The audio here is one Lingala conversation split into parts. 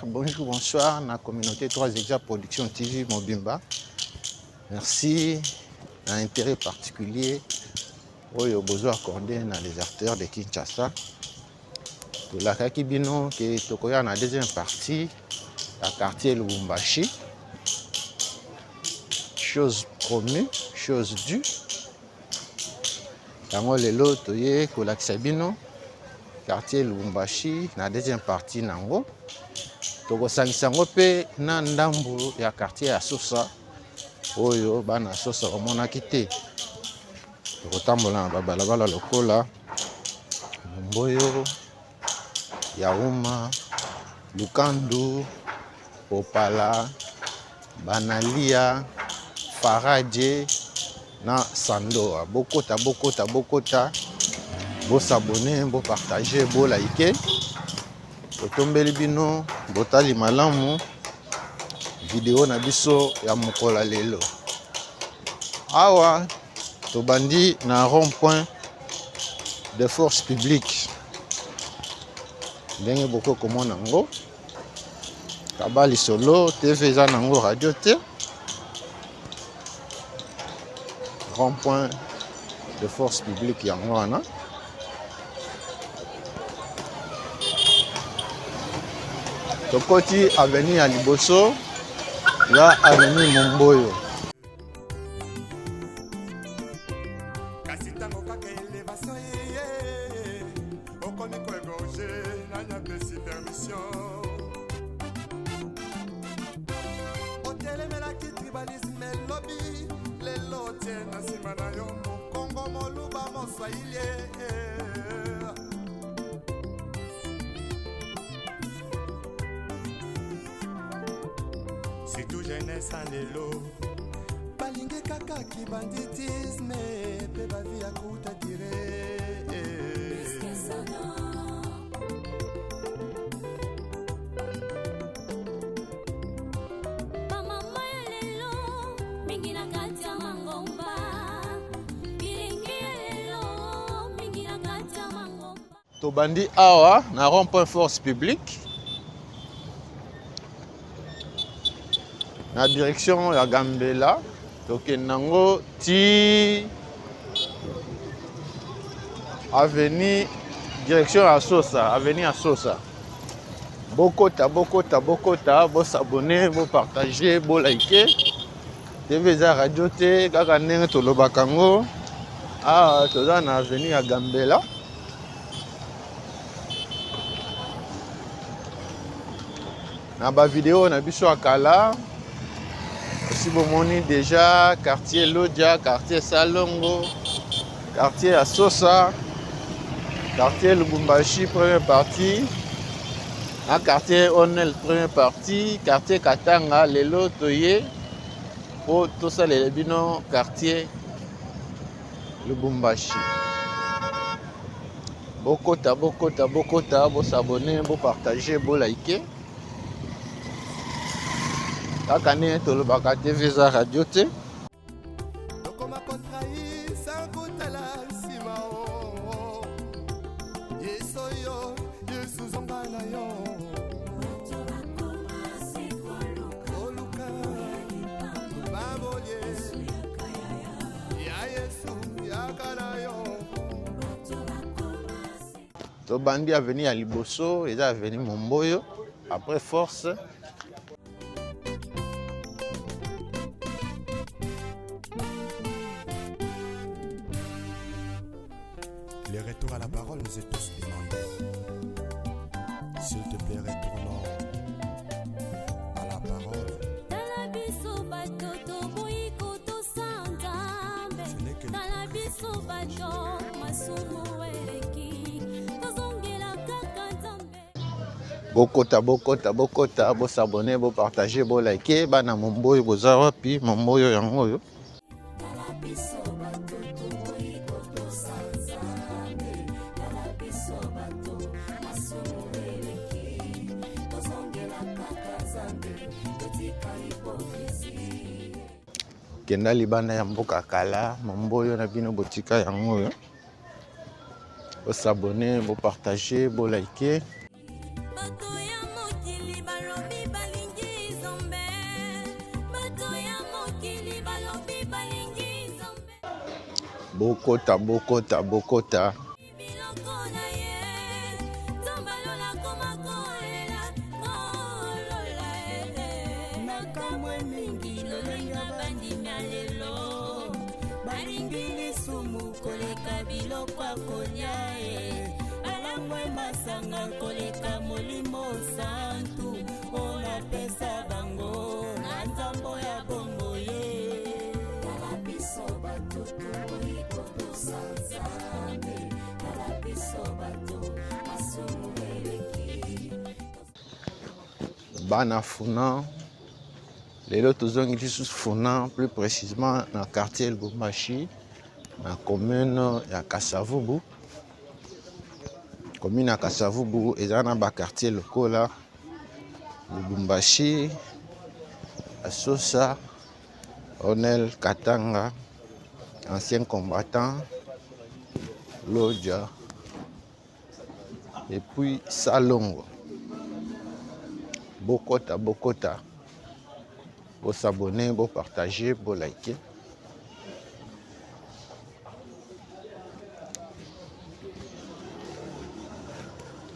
Bonjour, bonsoir, na communauté 3 Exa Production TV Mobimba. Merci na intérêt particulier oyo bozo accordé na les acteurs de Kinshasa. Tolakaki bino ke tokoya na deuxième partie ya quartier Lubumbashi. Chose promue, chose due. Yango lelo toye kolakisa bino quartier Lubumbashi na deuxième partie nango. Tokosangisa yango mpe na ndambo ya quartier ya Sosa oyo bana Sosa bamonaki te. Tokotambola na babalabala lokola Momboyo, Yauma, Lukandu, Opala, Banalia, Faradje na Sandoa. Bokota, bokota, bokota, bosabone, bopartage, bolike. Totombeli bino botali malamu video na biso ya mokolo ya lelo. Awa tobandi na rond point de force publique ndenge bokoki komona yango kaba lisolo tv eza nango radio te rond point de force publique yango wana tokoti avenue ya liboso ya avenue momboyo kasi ntango kaka elevation eye okomi koegorge nani apesi permission otelemelaki tribalisme lobi lelo otie na nsima na yo mokongo moluba moswahili surtout jeunesse ya lelo balingi kaka kibanditisme mpe bavi ya kuta dire. Bamama ya lelo mingi na kati ya mangomba, bilenge ya lelo mingi na kati ya mangomba. Tobandi awa na rond point force publique na direction ya Gambela, tokende nango ti avenue direction ya Sosa, avenue ya Sosa. Bokota, bokota, bokota, bosabone, bopartage, bolike. TV eza radio te, kaka ndenge tolobaka yango. Awa toza na avenue ya Gambela. Na ba video na biso ya kala osi bomoni deja quartier Lodja, quartier Salongo, quartier ya Sosa, quartier Lubumbashi première partie, na quartier Onel première partie, quartier Katanga. Lelo toye po tosalela bino quartier Lubumbashi. Bokota, bokota, bokota, bosabone, bopartage, bolike. Kaka ndenge tolobaka TV eza radio te. Tokoma kotrahi sans kotala nsima o Yesu yo Yesu zonga na yo koluka babolie ya Yesu yaka na yo. Tobandi avenue ya liboso eza avenue Momboyo après force. Le retour à la parole nous est tous demandé. S'il te plaît, retournons à la parole. Tala biso bato toboyi kotosa Nzambe. Ce n'est que Tala biso bato masumu eleki, tozongela kaka Nzambe. Bokota, bokota, bokota, bosabone, bopartage, bolike. Bana Momboyo boza wapi? Momboyo yango oyo. Tala biso bato toboyi kotosa Nzambe. Tala biso bato masumu eleki, tozongela kaka Nzambe, totika hypocrisie. Kenda libanda ya mboka kala, Momboyo na bino botika yango oyo. Bosabone, bopartage, bolike. Bato ya mokili balobi balingi Nzambe. Bato ya mokili balobi balingi Nzambe. Bokota, bokota, bokota. Biloko na ye Nzambe alola koma kolela kolola eh. Nakamwe mingi lolenge bandimi ya lelo balingi lisumu koleka biloko ya kolia e balangwe masanga koleka molimo santu oyo napesa bango na nzambo ya bongo ye. Tala biso bato tokoki kotosa Nzambe, tala biso bato masumu eleki. Bana Funa, lelo tozongi lisusu Funa, plus précisément na quartier Lubumbashi, na commune ya Kasavubu. Commune ya Kasavubu eza na ba quartier lokola Lubumbashi, Asosa, Onel, Katanga, ancien combattant, Lodja et puis Salongo. Bokota, bokota, bosabone, bopartage, bolike.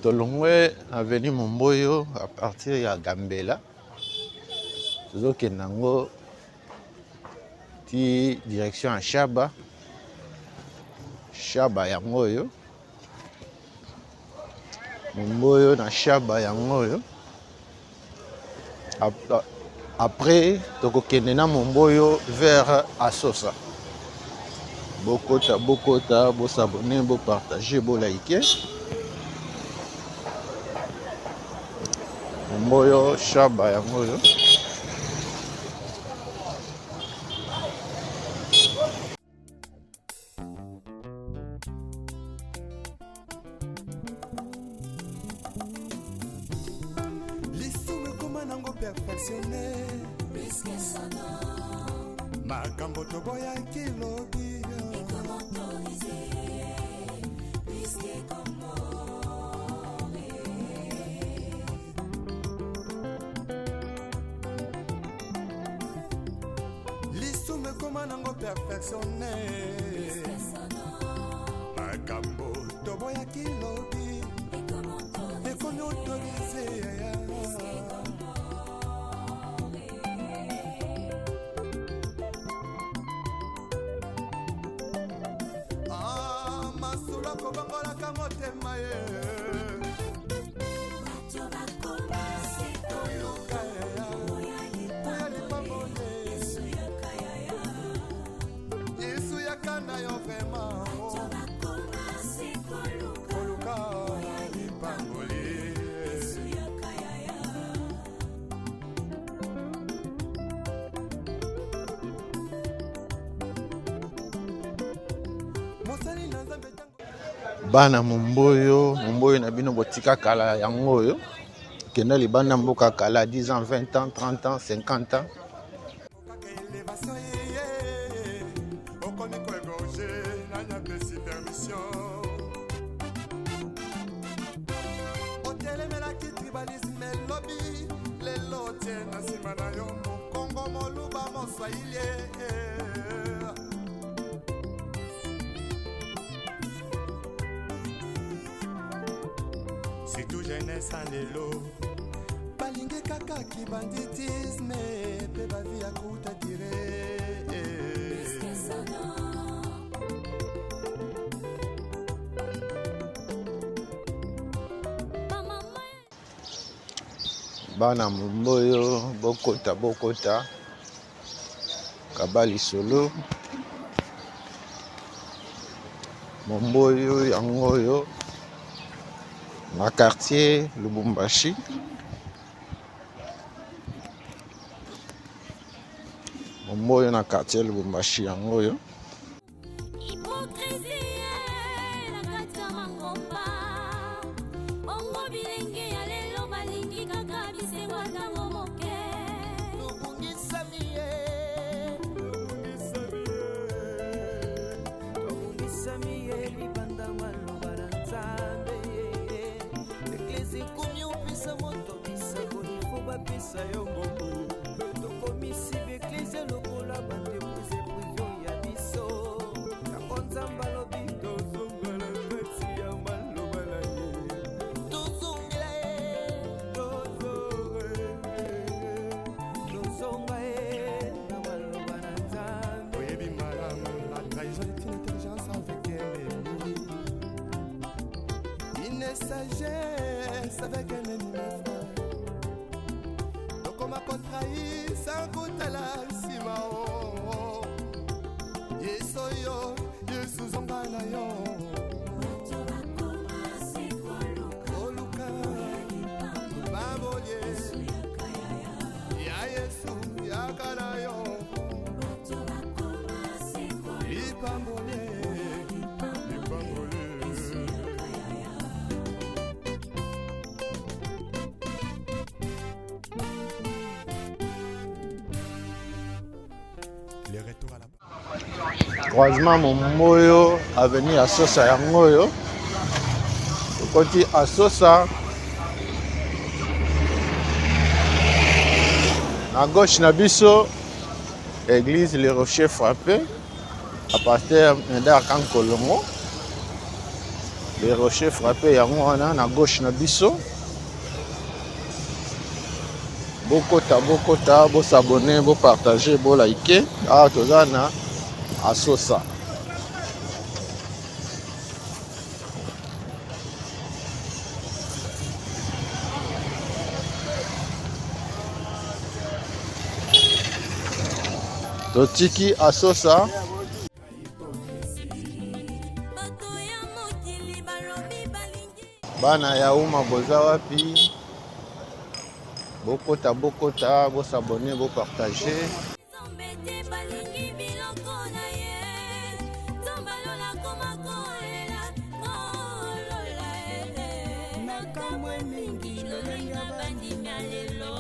Tolongwe avenue Momboyo à partir ya Gambela, tozokende yango ti direction ya Shaba. Shaba yango oyo, Momboyo na Shaba yango oyo. Après tokokende na Momboyo vers Asosa. Bokota, bokota, bosabone, bopartage, bolike. Momboyo Shaba yango oyo. Lisumu ekoma nango perfectionne, makambo toboyaki lobi. Lisumu ekoma nango perfectionne, makambo toboyaki lobi ekomi autorise. Ah, masolo akobongolaka motema ye. Bato bakoma se koluka oya oya lipamboli. Yesu yaka yaya. Yesu yaka na yo vraiment. Bato bakoma se koluka koluka lipamboli. Yesu yaka yaya. Mosali na Nzambe ntango Bana Momboyo, Momboyo na bino botika kala yango oyo. Kenda libanda mboka kala 10 ans, 20 ans, 30 ans, 50 ans. Kaka élévation ye, okomi koégorge, nani apesi permission? Otelemelaki tribalisme elobi, lelo otie na nsima na yo mokongo, moluba, moswahili. Surtout jeunesse ya lelo balingi kaka kibanditisme mpe bavi ya kuta dire. Bamama. Bana Momboyo, bokota, bokota. Kaba lisolo. Momboyo yango oyo na quartier Lubumbashi. Momboyo na quartier Lubumbashi yango oyo. Hypocrisie na kati ya mangomba, bongo bilenge ya lelo balingi kaka bisengo ntango moke. Tobungisami ye, tobungisami ye libanda maloba na Ekomi opesa moto bisakoli fo bapesa yo mbongo. Tokomisi baeklezia lokola baentreprise prive ya biso. Yango Nzambe alobi tozonga na kati ya maloba na ye. Tozongela ye, tozonga ye, tozonga ye na maloba na Nzambe. Oyebi malamu, la trahison est une intelligence avec un ennemi. Une sagesse avec un ennemi, mes frères. Tokoma kotrahir sans kotala nsima o. Yesu oyo, Yesu zonga na yo. Bato bakoma se koluka Oluka babolie yaka yaya. Ya Yesu yaka na yo. Bato bakoma se koluka Lipambolie, lipambolie. Yaka yaya. Le retour à la Croisement Momboyo, avenue Asosa yango oyo. Tokoti Asosa. Na gauche na biso, église Le Rocher Frappé, à pasteur Medard Kankolongo. Le Rocher Frappé yango wana na gauche na biso. Bokota, bokota, bosabone, bopartage, bolike. Awa toza na Asosa. Totiki Asosa. Bato ya mokili balobi balingi. Bana ya uma boza wapi? Bokota, bokota, bosabone, bopartage. Nzambe te balingi biloko na ye. Nzambe alola koma kolela, kolola ye. Nakamwe mingi lolenge bandimi ya lelo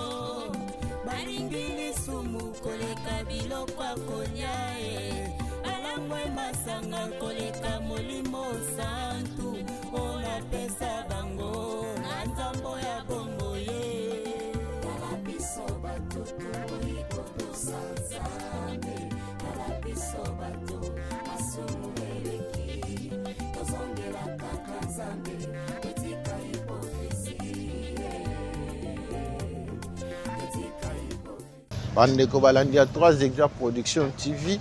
balingi lisumu koleka biloko ya kolia ye. Balangwe masanga koleka molimo santu oyo napesa bango na nzambo ya bombo ye. Tala biso bato toboyi kotosa Nzambe. Tala biso bato masumu eleki. Tozongela kaka Nzambe, totika hypocrisie. Totika hypocrisie. Bandeko balandi ya 3 Exa Production TV.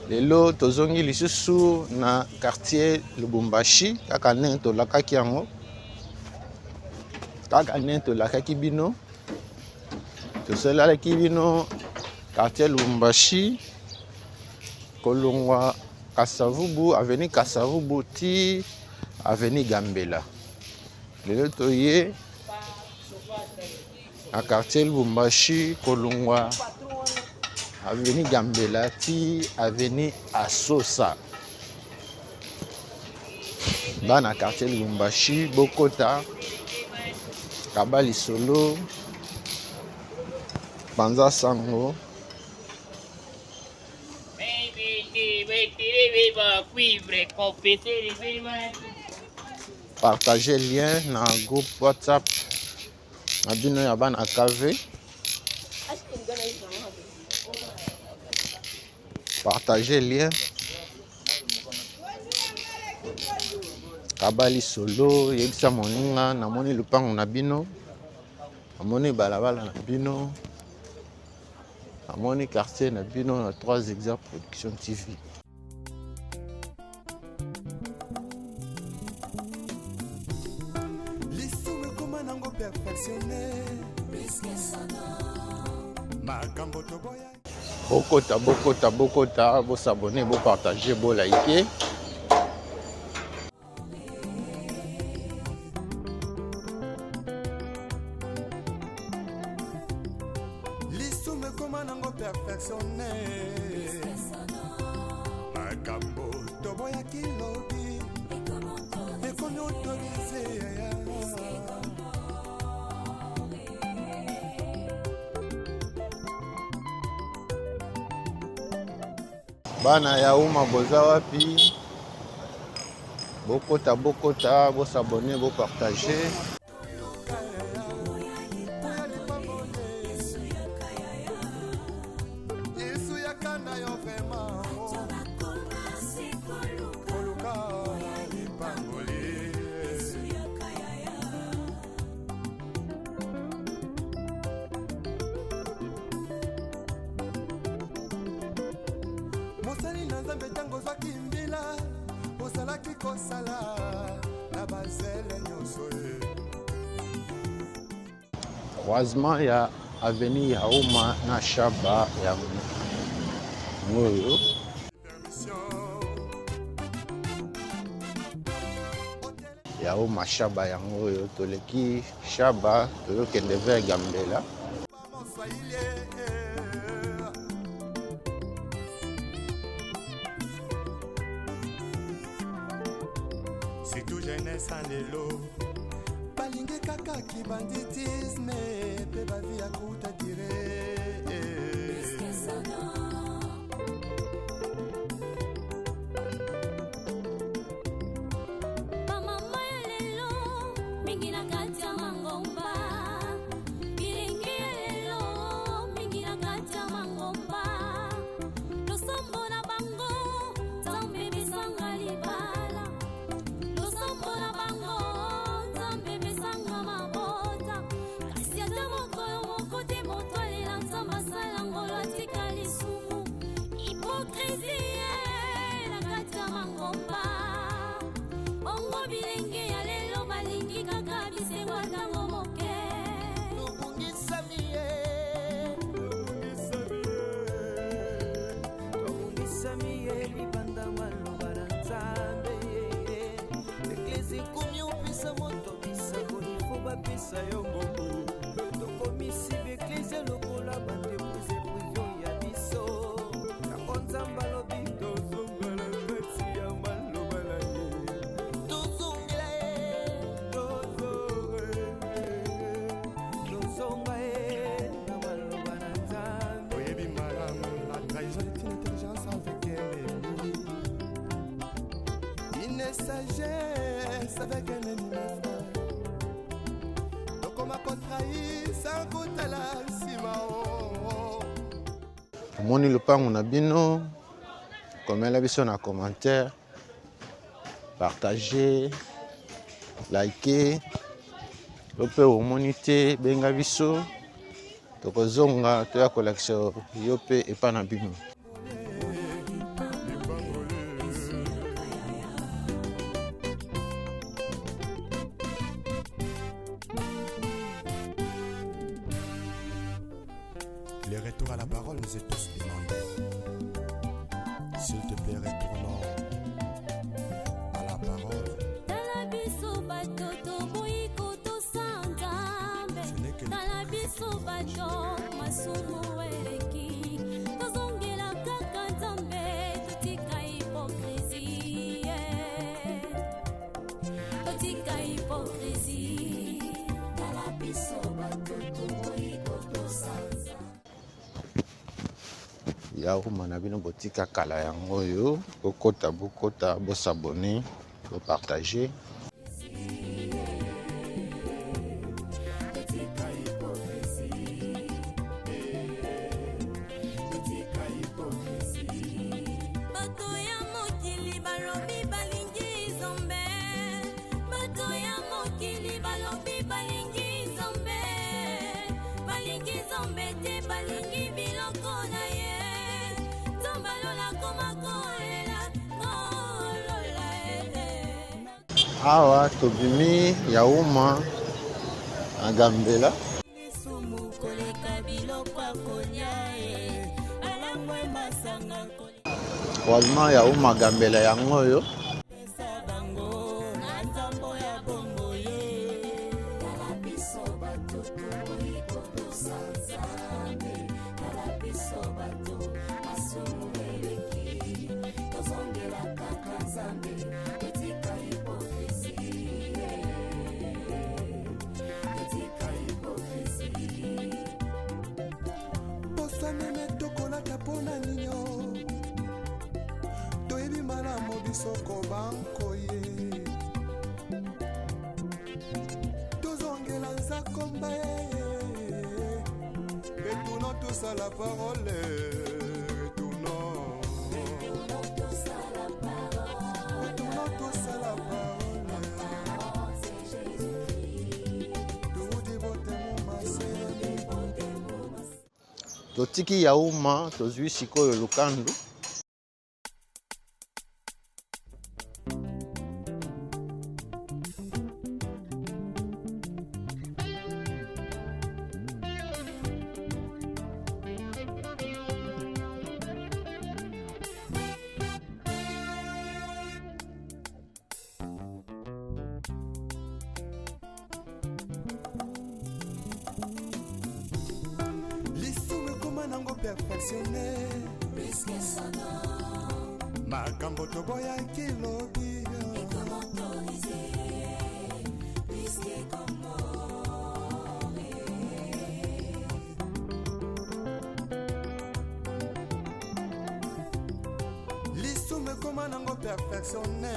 Lelo tozongi lisusu na quartier Lubumbashi, kaka ndenge tolakaki yango. Kaka ndenge tolakaki bino. Tosalaki bino quartier Lubumbashi, kolongwa Kasavubu, avenue Kasavubu ti avenue Gambela. Lelo toye na quartier Lubumbashi, kolongwa avenue Gambela ti avenue Asosa. Bana quartier Lubumbashi, bokota, kaba lisolo, panza sango. Partager lien na groupe WhatsApp na bino ya bana KV. Partager lien. Kaba lisolo, yebisa moninga, namoni lupango na bino, namoni balabala na bino, namoni quartier na bino na 3 Exa Production TV. Lisumu ekoma nango perfectionné. Makambo toboya. Bokota, bokota, bokota, bosabone, bopartage, bolike. Lisumu ekoma nango perfectionné. Makambo toboyaki lobi ekomi autorisé. Bana ya uma boza wapi? Bokota bokota, bosabone, bopartage. Mosali na Nzambe, ntango ozwaki mbila, ozalaki kosala na bazele nyonso. Croisement ya avenue ya Uma na Shaba ya oyo. Ya Uma Shaba yango oyo, toleki Shaba, tozokende vers Gambela. Surtout jeunesse lelo balingi kaka kibanditisme mpe bavi ya kuta dire. Bamama ya lelo mingi na kati ya mangomba, bilenge ya lelo mingi na kati ya mangomba, losambo na bango Nzambe besanga libala, losambo na bango Nzambe besanga mabota, kasi ata mokolo moko te moto alela Nzambe asala ngolo atika lisumu. Hypocrisie na kati ya mangomba. Bongo bilenge ya lelo balingi kaka bisengo ntango moke. Tobungisami ye, tobungisami ye libanda maloba na Nzambe. Eklesi ekomi opesa moto bisakoli fo bapesa yo mbongo. Tokomisi baeklezia lokola baentreprise privé ya biso. Yango Nzambe alobi tozongela kati ya maloba na ye, tozongela ye, tozonga ye na maloba na Nzambe. Oyebi malamu, la trahison est une intelligence avec un ennemi, une sagesse avec un ennemi, mes frères. Tokoma kotrahir sans kotala nsima o. Omoni lopango na bino, komela biso na commentaire, partage, like. Yo mpe omoni te, benga biso, tokozonga toya kolakisa yo mpe epa na bino. Le retour à la parole nous est tous demandé. S'il te plaît, retournons à la parole. Tala biso bato toboyi kotosa Nzambe. Ce n'est que Tala biso bato masumu eleki, tozongela kaka Nzambe, totika hypocrisie, totika hypocrisie. Tala biso bato toboyi kotosa. Ya Uma na bino botika kala yango oyo, bokota bokota, bosabone, bopartage. Totika hypocrisie, totika hypocrisie. Bato ya mokili balobi balingi Nzambe, bato ya mokili balobi balingi Nzambe, balingi Nzambe te, balingi biloko na ye. Nzambe alola koma kolela ngolola. Awa tobimi ya Uma na Gambela. Lisumu koleka biloko ya kolia e alangwe masanga. Croisement ya Uma Gambela yango oyo. Pesa bango na nzambo ya bongo ye. Tala biso bato toboyi kotosa Nzambe, tala biso bato masumu eleki, tozongela kaka Nzambe, totika hypocrisie, totika hypocrisie. Poso meme tokolata mpona ninio, toyebi malamu biso kobanko ye. eza komba eh. Retournons tous à la parole, retournons. Retournons tous à la parole. Retournons tous à la parole. La parole, c'est Jésus-Christ. Turudi bote mumase. Totiki Yauma, tozwi sikoyo Lukandu. Lisumu ekoma nango perfectionne. Puisque son nom Makambo toboyaki lobi est comme autorisé, puisque comme mort. Lisumu ekoma nango perfectionne.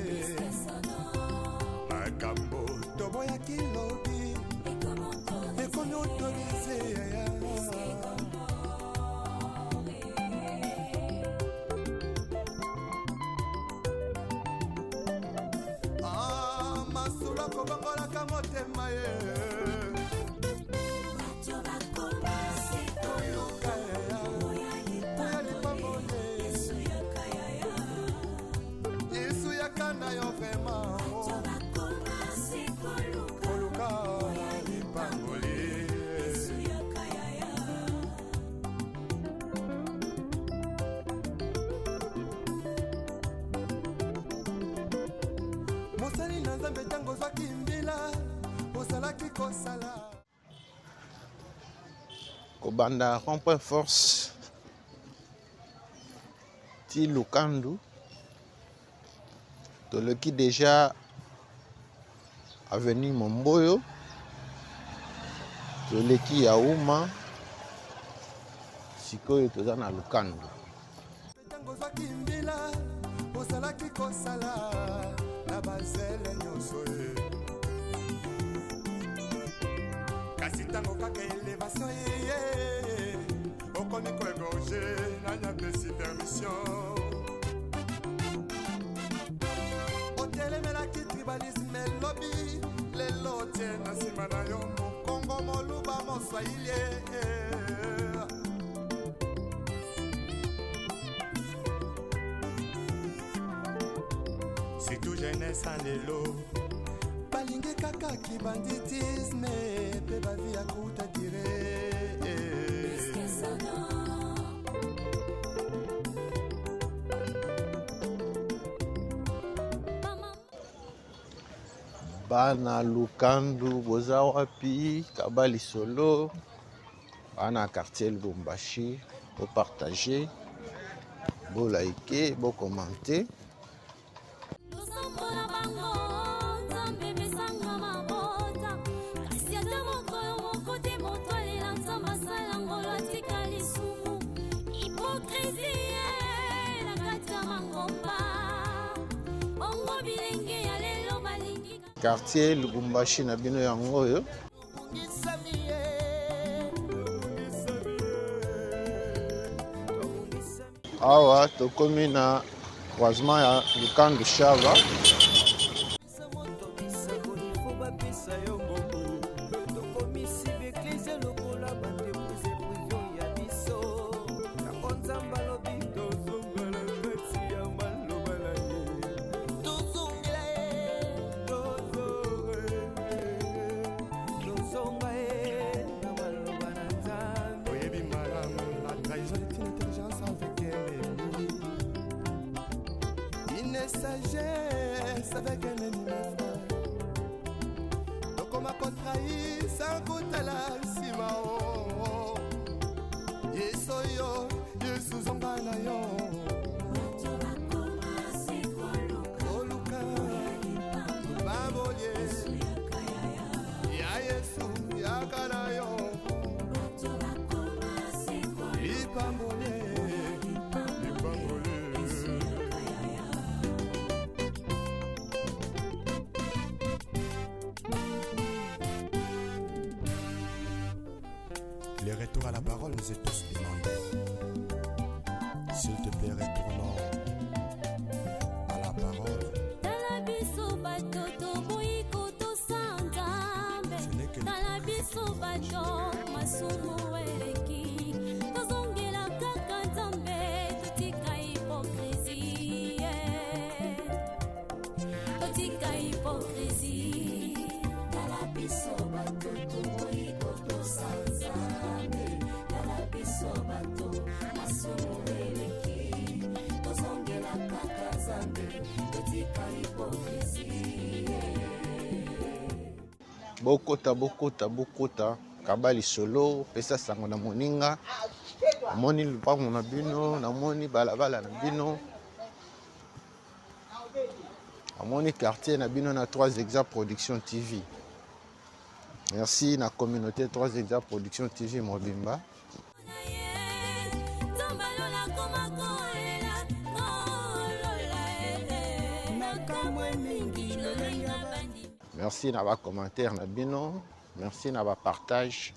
Puisque son nom Makambo toboyaki lobi est comme autorisé, ekomi autorise. puisque comme mort. Ah, masolo akobongolaka motema ye. Bato bakoma se Koluka koluka ya oya oya lipamboli, lipamboli. Yesu yaka yaya. Yesu yaka na yo vraiment. Bato bakoma se koluka Koluka oya lipamboli. Yesu yaka yaya. Mosali na Nzambe, ntango ozwaki mbila ozalaki kosala. Kobanda rond-point Force ti Lukandu, toleki déjà avenue Momboyo, toleki Yauma, sikoyo toza na Lukandu. Ntango ozwaki mbila ozalaki kosala na bazele nyonso ye, kasi ntango kaka elevation eye, okomi koégorger. Nani apesi permission? Otelemelaki tribalisme elobi, lelo otie na nsima na yo mokongo, moluba, moswahili. Surtout jeunesse ya lelo balingi kaka kibanditisme mpe bavie ya courte durée. Puisque son nom Mama Bana Lukandu, boza wapi? Kaba lisolo, bana quartier Lubumbashi, bopartager, bolike, bocommenter. Losambo na bango, Nzambe epesanga mabota, kasi ata mokolo moko te moto alela Nzambe asala ngolo atika lisumu. Hypocrisie na kati ya mangomba, bongo bilenge ya lelo balingi Quartier Lubumbashi na bino yango oyo. Tobungisami ye, tobungisami. Awa tokomi na croisement ya Lukandu Shava. Pesa moto bisakoli fo bapesa yo mbongo. Tokomisi baeklezia lokola baentreprise privée ya biso. Yango Nzambe alobi tozongela kati ya maloba na ye, tozongela ye, tozonga ye na maloba na Nzambe. Oyebi malamu, la trahison est une intelligence avec un ennemi, une sagesse avec un ennemi, mes frères. Tokoma kotrahir sans kotala nsima o. Yesu oyo, Yesu, zonga na yo. Bato bakoma se koluka Koluka lipamboli. Yesu yaka yaya. Ya Yesu yaka na yo. Bato bakoma se koluka Lipamboli, lipamboli. Yesu yaka yaya. Le retour à la parole nous est tous demandé. S'il te plaît, retournons à la parole. Tala biso bato toboyi kotosa Nzambe. Ce n'est que Tala biso bato masumu eleki. Tozongela kaka Nzambe, totika hypocrisie. Totika hypocrisie. Tala biso bato toboyi kotosa Nzambe. Tala biso bato masumu eleki. Tozongela kaka Nzambe, totika hypocrisie. Bokota, bokota, bokota, kaba lisolo, pesa sango na moninga. Namoni lupango na bino, namoni balabala na bino, namoni quartier na bino na 3 Hexa Production TV. Merci na communauté 3 Hexa Production TV mobimba. Merci na ba commentaire na bino, merci na ba partage.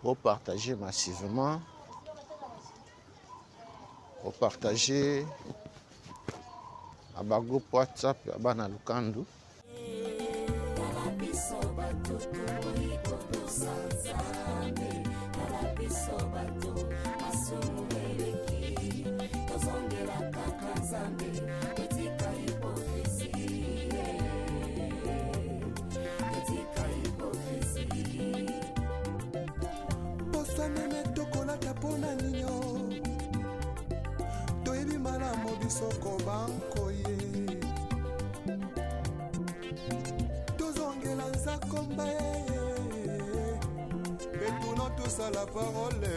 Bo partager massivement. Bo partager na ba groupe WhatsApp ya bana Lukandu. Tala biso bato toboyi kotosa Nzambe. Tala biso bato masumu eleki. Tozongela kaka Nzambe, totika hypocrisie. Totika hypocrisie. Posa meme tokolata mpona ninyo, toyebi malamu biso kobankoye. Tozongela nzakomba ye, retournons tous à la parole,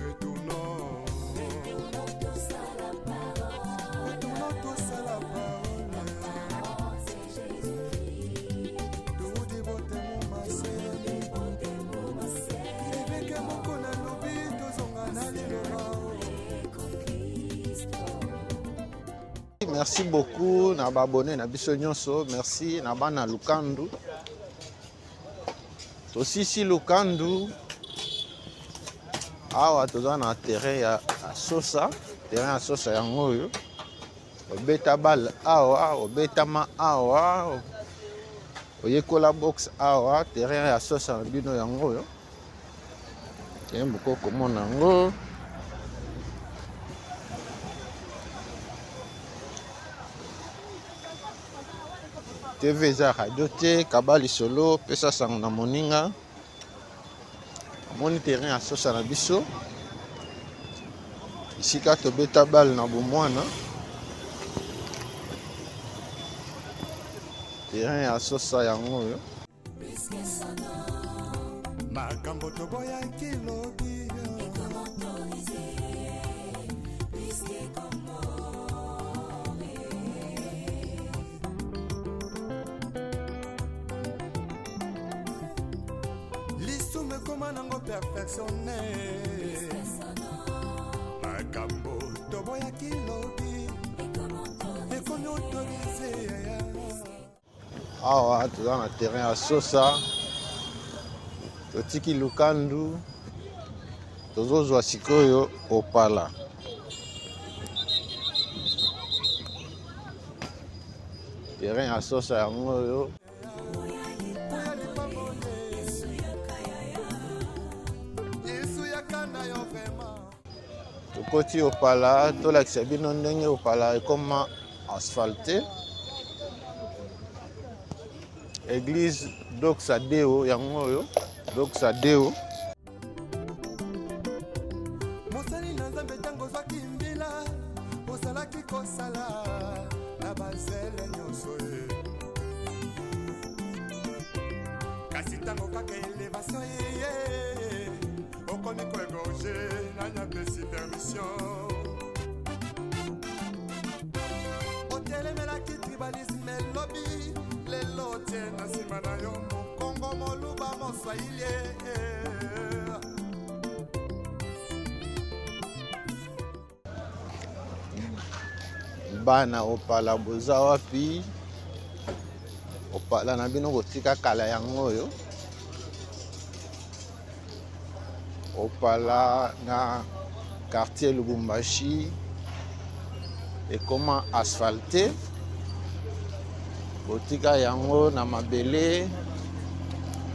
retournons. Retournons tous à la parole. Retournons tous à la parole. La parole, c'est Jésus-Christ. Toudi botemo masele. Eveke moko nalobi tozonga na liloba. Merci beaucoup na ba abonné na biso nyonso, merci na bana Lukandu. Tosisi Lukandu awa toza na terrain ya Sosa, terrain ya Sosa yango oyo. Obeta balle awa, obetama awa, oyekola boxe awa, terrain ya Sosa na bino yango oyo. Terrain boko komona yango. TV eza radio te, kaba lisolo, pesa sango na moninga. Amoni terrain ya Sosa na biso. Esika tobeta balle na bomwana. Terrain ya Sosa yango oyo. Makambo toboyaki lobi. Lisumu ekoma nango perfectionné. Makambo toboyaki lobi ekomi autorisé. Awa toza na terrain ya Sosa, totiki Lukandu, tozozwa sikoyo Opala. Terrain ya Sosa yango oyo. Tokoti Opala, tolakisa bino ndenge Opala ekoma asphalte. Église Doxa Deo yango oyo, Doxa Deo. Mosali na Nzambe ntango ozwaki mbila, ozalaki kosala na bazele nyonso ye. Kasi ntango kaka elevation ye, okomi koegorge, nani apesi permission? Otelemelaki tribalisme elobi, lelo otie na nsima na yo mokongo moluba moswahili. Bana Opala boza wapi? Opala na bino kotika kala yango oyo. Opala na quartier Lubumbashi ekoma asphalte, botika yango na mabele,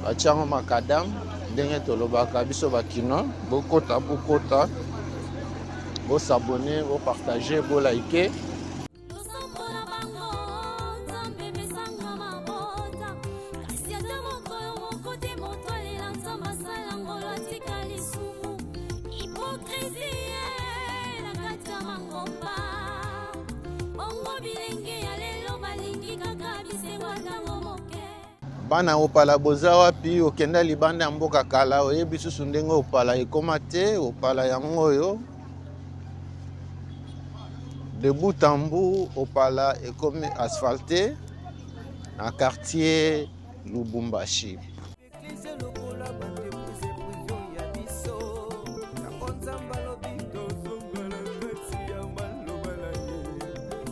batia yango makadam ndenge tolobaka biso bakino. Bokota, bokota, bosabone, bopartage, bolike. Losambo na bango Nzambe epesanga mabota, kasi ata mokolo moko te moto alela Nzambe asala ngolo atika lisumu. Hypocrisie na kati ya mangomba, bongo bilenge ya lelo balingi kaka bisengo ntango moke. Bana Opala boza wapi? Okenda libanda ya mboka kala, oyebi susu ndenge Opala ekoma te. Opala yango oyo de bout en bout, Opala ekomi asphalte na quartier Lubumbashi. Eklezia lokola baentreprise prive ya biso, yango Nzambe alobi tozongela kati ya maloba na ye,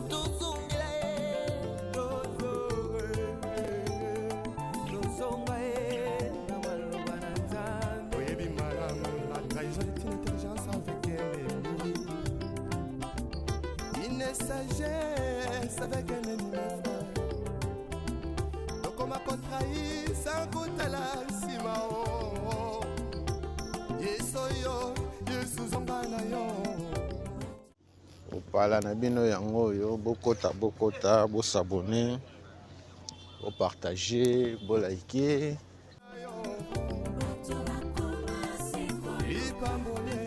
tozongela ye, tozonga ye na maloba na Nzambe. Oyebi malamu, la trahison est une intelligence avec un ennemi, une sagesse avec un ennemi, mes frères. Tokoma kotrahir sans kotala nsima. O Yesu, yo Yesu, zonga na yo. Opala na bino yango oyo, bokota, bokota, bosabone, bopartage, bolike. Lipambole,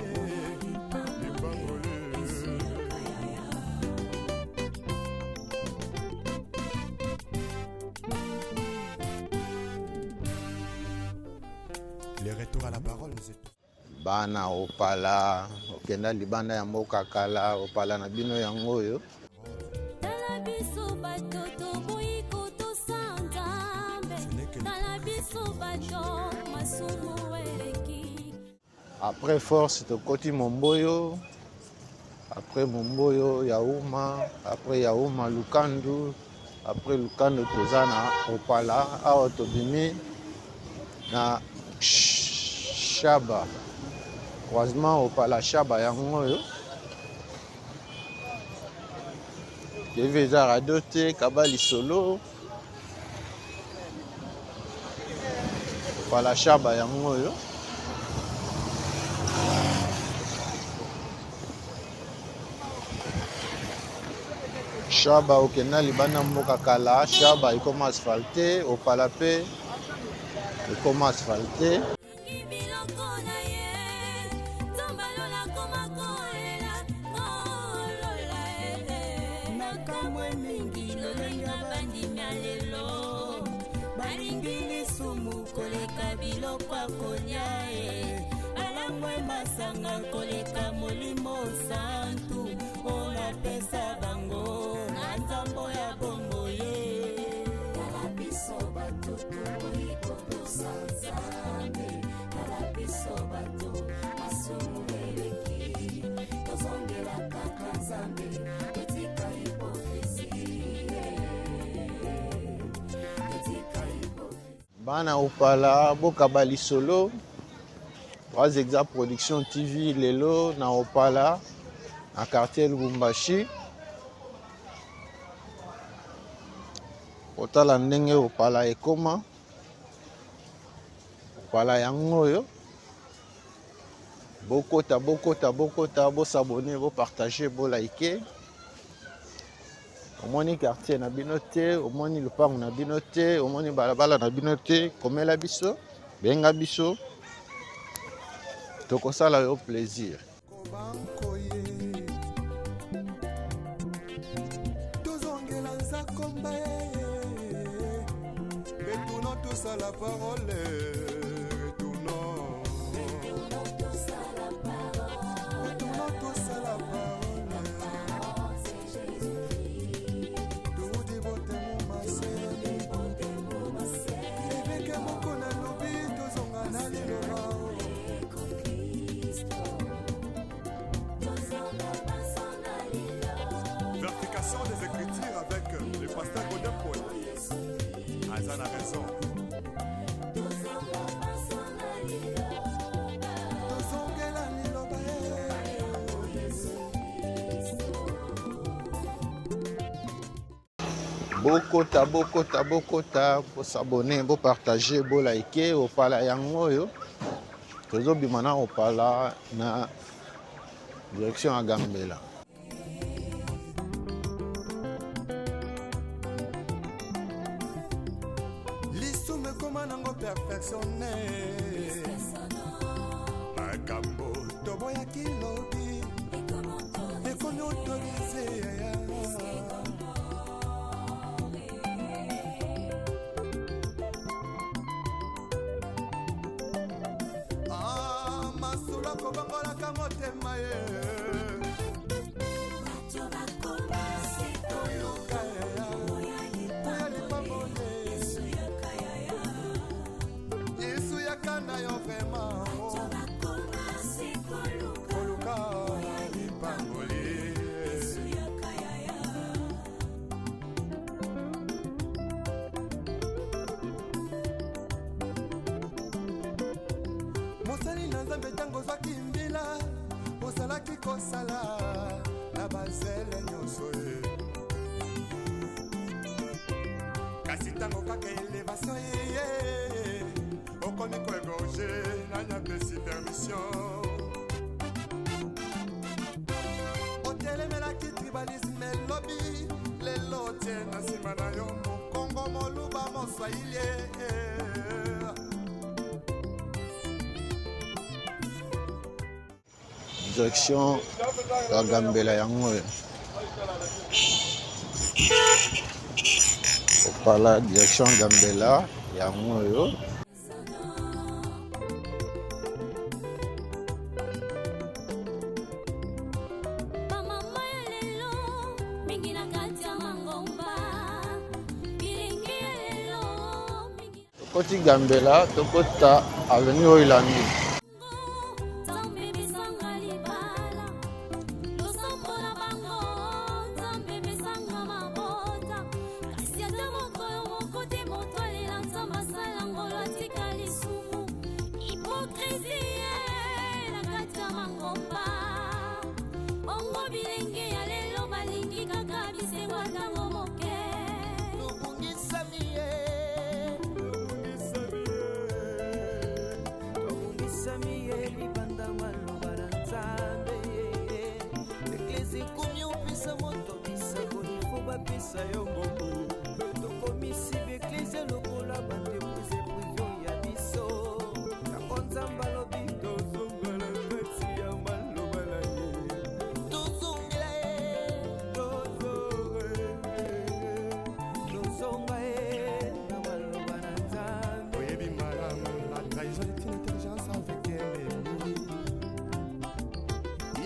lipambole. Le retour à la parole nous est Bana Opala, okenda libanda ya mboka kala, Opala na bino yango oyo. Tala biso bato toboyi kotosa Nzambe, tala biso bato masumu eleki. Après force tokoti Momboyo, après Momboyo Yauma, après Yauma Lukandu, après Lukandu toza na Opala. Awa tobimi na Shaba, croisement Opala Shaba yango oyo. TV eza radio te, kaba lisolo. Opala Shaba yango oyo. Shaba, okenda libanda mboka kala, Shaba ekoma asphalte, Opala mpe ekoma asphalte. Biloko na ye Nzambe alola koma kolela kolola ele. Nakamwe mingi lolenge bandimi ya lelo balingi lisumu koleka biloko ya kolia e, balangwe masanga koleka Molimo Santu oyo napesa bango na nzambo ya bombo ye. Tala biso bato toboyi kotosa Nzambe, tala biso bato masumu eleki, tozongela kaka Nzambe, totika hypocrisie, totika hypocrisie. Bana Opala, bokaba lisolo. 3 Exa Production TV lelo na Opala na quartier Lubumbashi, kotala ndenge Opala ekoma. Opala yango oyo, bokota, bokota, bokota, bosabone, bopartage, bolike. Omoni quartier na bino te, omoni lupango na bino te, omoni balabala na bino te, komela biso, benga biso, tokosala yo plaisir. Kobankoye, tozongela nzakomba ye. Retournons tous à la parole, retournons, retournons tous à la parole. Toudi botemu maseni, évêque moko nalobi tozonga na liloba. Vérification des Écritures avec le pasteur Godin Paul. Aza na raison. Bokota, bokota, bokota, bosabone, bopartage, bolike. Opala yango oyo tozobima na opala na direction ya Gambela. Lisumu ekoma nango perfectionne, makambo toboyaki lobi ekomi autorise. Ah, masolo akobongolaka motema ye. Koluka yaya, oya lipamboli. Yesu yaka na yo vraiment. Koluka lipamboli. Mosali na Nzambe, ntango ozwaki mbila, ozalaki kosala na bazele nyonso ye. Kasi ntango kaka élévation eye, okomi koégorger. Nani apesi permission? Otelemelaki tribalisme elobi, lelo otie na nsima na yo mokongo, moluba, moswahili. Direction ya Gambela yango oyo. Opala direction Gambela yango oyo. Bamama ya lelo mingi na kati ya mangomba, bilenge ya lelo mingi. Tokoti Gambela, tokota avenue oyo elandi. Nzambe pesanga libala, losambo na bango, Nzambe pesanga mabota, kasi ata mokolo moko te moto alela Nzambe asala ngolo atika lisumu. Hypocrisie na kati ya mangomba. Bongo bilenge ya lelo balingi kaka bisengo ntango moke. Tobungisami ye, tobungisami ye libanda maloba na Nzambe. Eklesi ekomi opesa moto bisakoli fo bapesa yo mbongo. Tokomisi baeklezia lokola baentreprise privée ya biso. Yango Nzambe alobi tozongela kati ya maloba na ye, tozongela ye, tozonga ye na maloba na Nzambe. Oyebi malamu, la trahison est une intelligence avec un ennemi,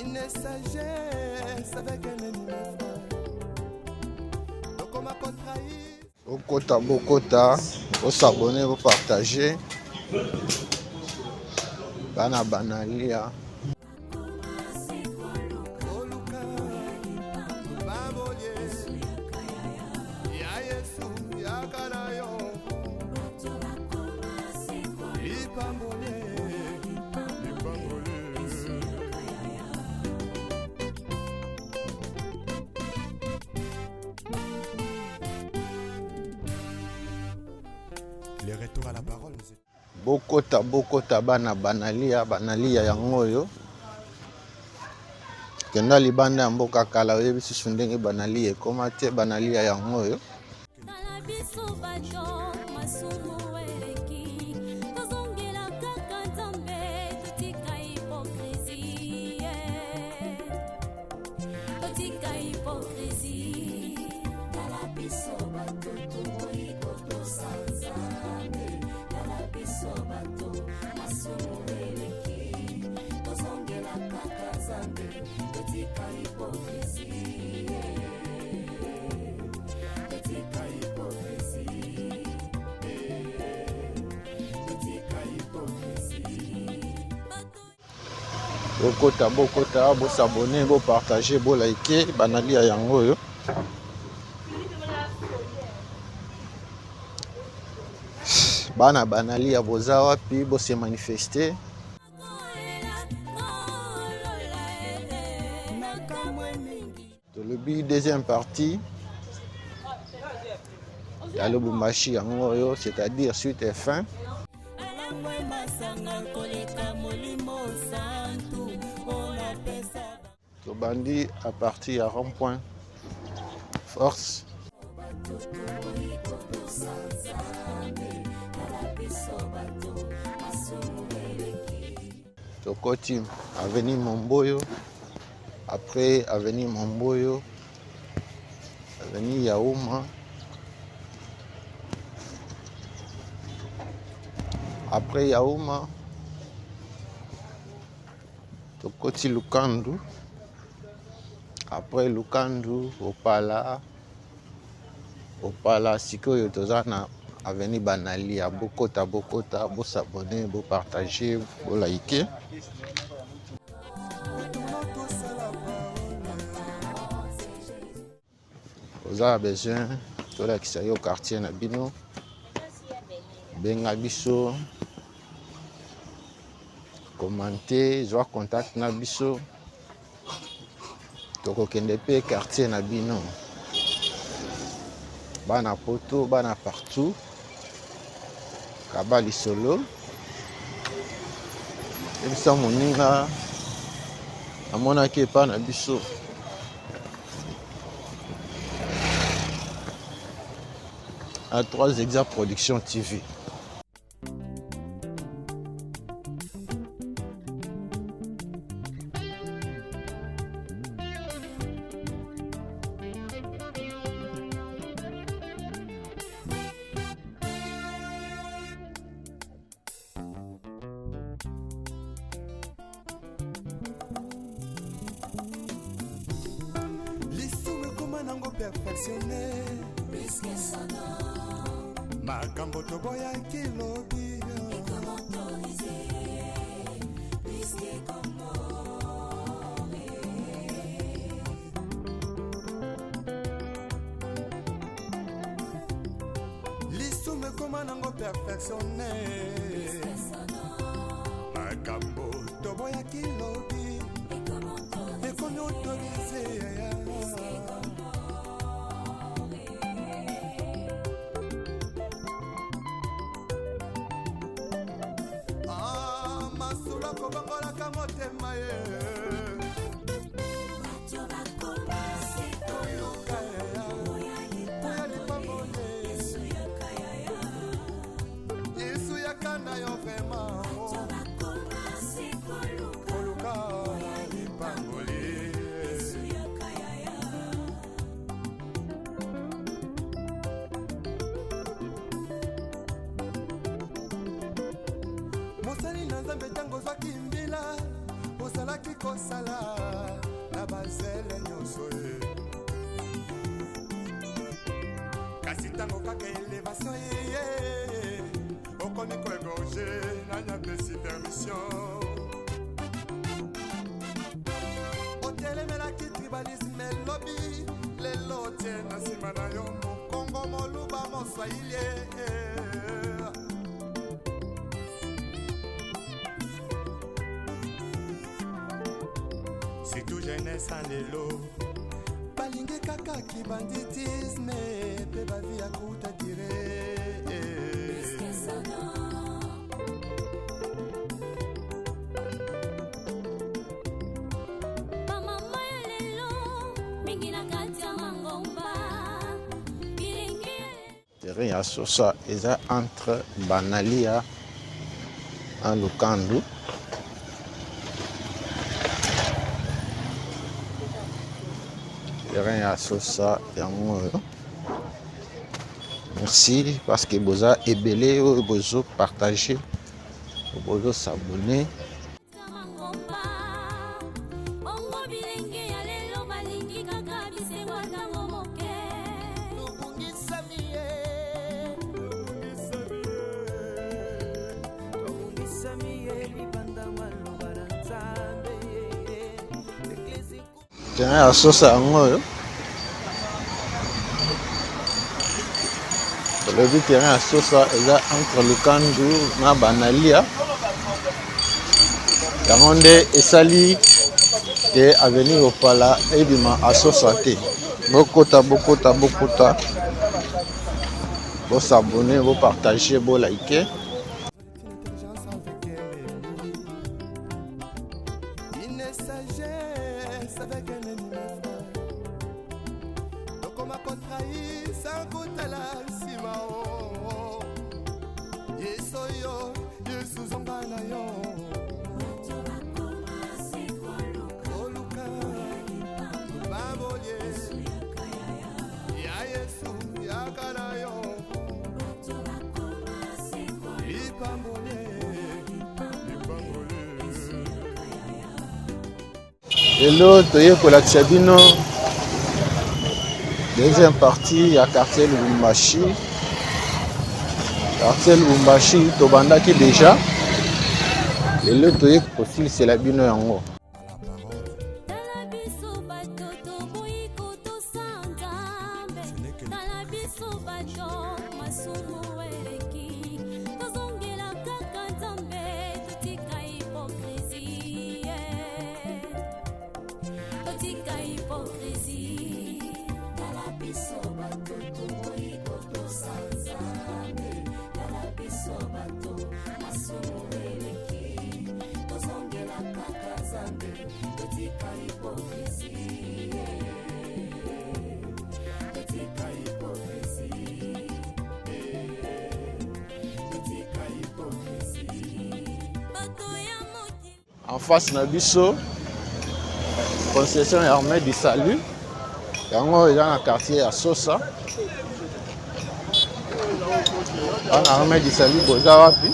une sagesse avec un ennemi, mes frères. Tokoma kotrahir. Bokota, bokota, bosabone, bopartage. Bana banalia. Koluka babolie ya Yesu yaka na yo lipamboli, lipamboli. Le retour à la parole nous est Bokota, bokota, bana banalia, banalia yango oyo. Kenda libanda ya mboka kala, oyebi susu ndenge banalia ekóma te. Banalia yango oyo. Tala biso bato, masumu eleki, tozongela kaka Nzambe, totika hypocrisie, totika hypocrisie. Tala biso bato, toboyi kotosa Nzambe. Tala biso bato, masumu eleki, tozongela kaka Nzambe, totika hypocrisie, totika hypocrisie, totika hypocrisie. Bokota, bokota, bosabone, bopartage, bolike. Banalia yango oyo. Bana banalia, boza wapi? Bose manifeste. Kolela kolola Nakamwe mingi. Tolobi deuxième partie. Ya Lubumbashi yango oyo, c'est-à-dire suite et fin. Tobandi à partir ya rond-point Force. Tokoti avenue Momboyo, après avenue Momboyo, avenue Yauma, après Yauma, tokoti Lukandu, après Lukandu, Opala, Opala, sikoyo toza na avenue Banalia. Bokota, bokota, bosabone, bopartage, bolike. Oza na besoin tolakisa yo quartier na bino, benga biso, commente, zwa contact na biso, tokokende pe quartier na bino. Bana poto, bana partout, kaba lisolo, yebisa moninga amonaki epa na biso. À 3 Exa Production TV. Lisumu ekoma nango perfectionne makambo toboyaki lobi lisumu ekoma nango perfectionne makambo toboyaki lobi ekomi autorise. Ah, masolo akobongolaka motema ye koluka oya lipamboli Yesu yaka na yo vraiment koluka lipamboli. Mosali na Nzambe, ntango ozwaki mbila ozalaki kosala na bazele nyonso ye, kasi ntango kaka elevation eye, okomi koégorger. Nani apesi permission? Otelemelaki tribalisme elobi, lelo otie na nsima na yo mokongo, moluba, moswahili. Surtout jeunesse ya lelo balingi kaka kibanditisme mpe bavi ya kuta dire. Bamama ya lelo mingi na kati ya mangomba, bilenge. Terrain ya Sosa eza entre Banalia na Lukandu. Terrain ya Sosa yango oyo. Merci parce que boza ebele oyo bozo partager, bozo s'abonner. Mangomba bongo, bilenge ya lelo balingi kaka bisengo ntango moke. Tobungisami ye, tobungisami ye libanda maloba na Nzambe, eklesi. Terrain ya Sosa yango oyo. Tolobi terrain ya Sosa eza entre Lukandu na Banalia. Yango nde esali ke avenue Opala ebima asosa te. Bokota, bokota, bokota. Bo s'abonner, bo partager, bo liker. Lelo toye kolakisa bino deuxième partie ya quartier Lubumbashi. Quartier Lubumbashi tobandaki déjà, lelo toye kosilisela bino yango. En face na biso concession ya armée du salut, yango eza na quartier ya Sosa. Wana armée du salut boza wapi?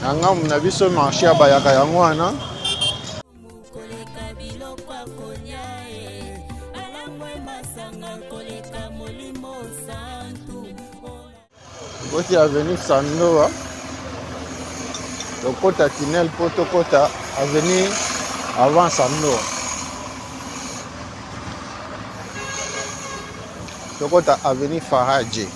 Na ngambo na biso marché ya bayaka yango wana. Koti avenue Sandoa, tokota tunnel mpo tokota avenue avant Sandoa, tokota avenue Faraje.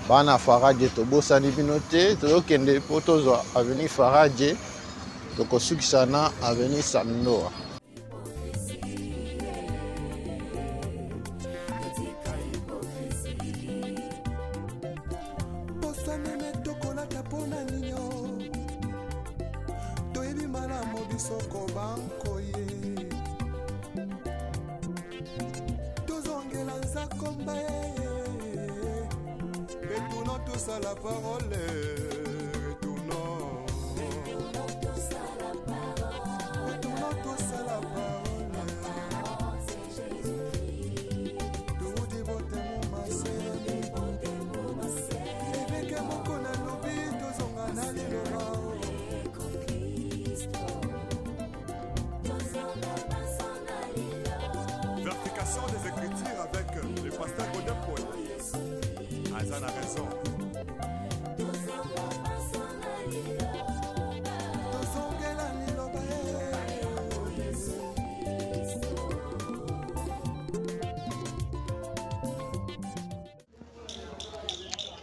Bana Faraje tobosani bino te, tozokende mpo tozwa avenue Faraje, tokosukisa na avenue Sandoa. Vérification des Écritures avec le pasteur Godin Paul. Aza na raison.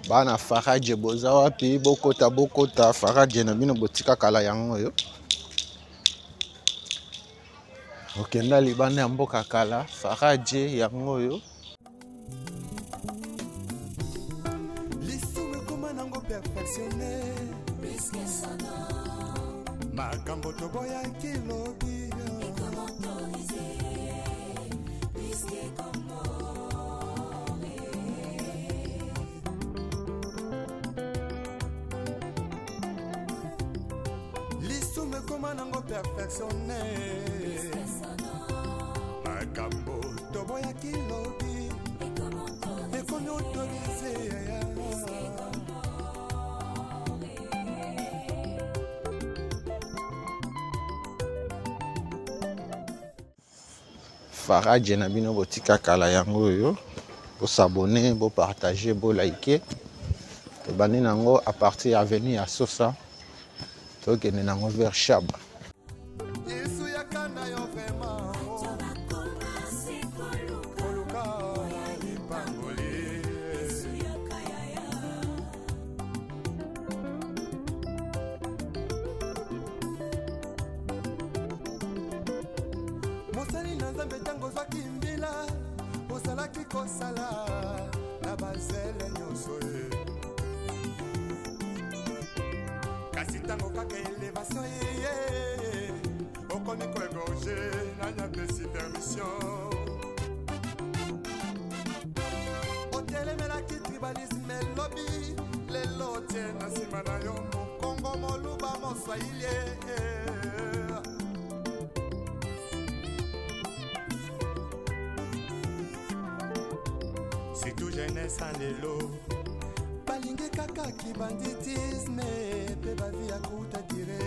Bana Faraje boza wapi? Bokota, bokota Faraje na bino botika kala yango oyo. Okenda libanda ya mboka kala, Faraje yango oyo. Lisumu ekoma nango perfectionne, makambo toboyaki lobi lisumu ekoma nango perfectionne, makambo toboyaki lobi ekomi autorise. Faraje na bino botika kala yango oyo, bosabone, bopartage, bolike. Tobandi nango à partir ya avenue ya Sosa, tokende nango vers Shaba. Yesu yaka na yo vraiment, koluka lipamboli. kosala na bazele nyonso ye. Kasi ntango kaka elevation eye, okomi koegorge, nani apesi permission? Otelemelaki tribalisme elobi, lelo otie na nsima na yo mokongo, moluba, moswahili. Surtout jeunesse ya lelo balingi kaka kibanditisme mpe bavi ya kuta dire.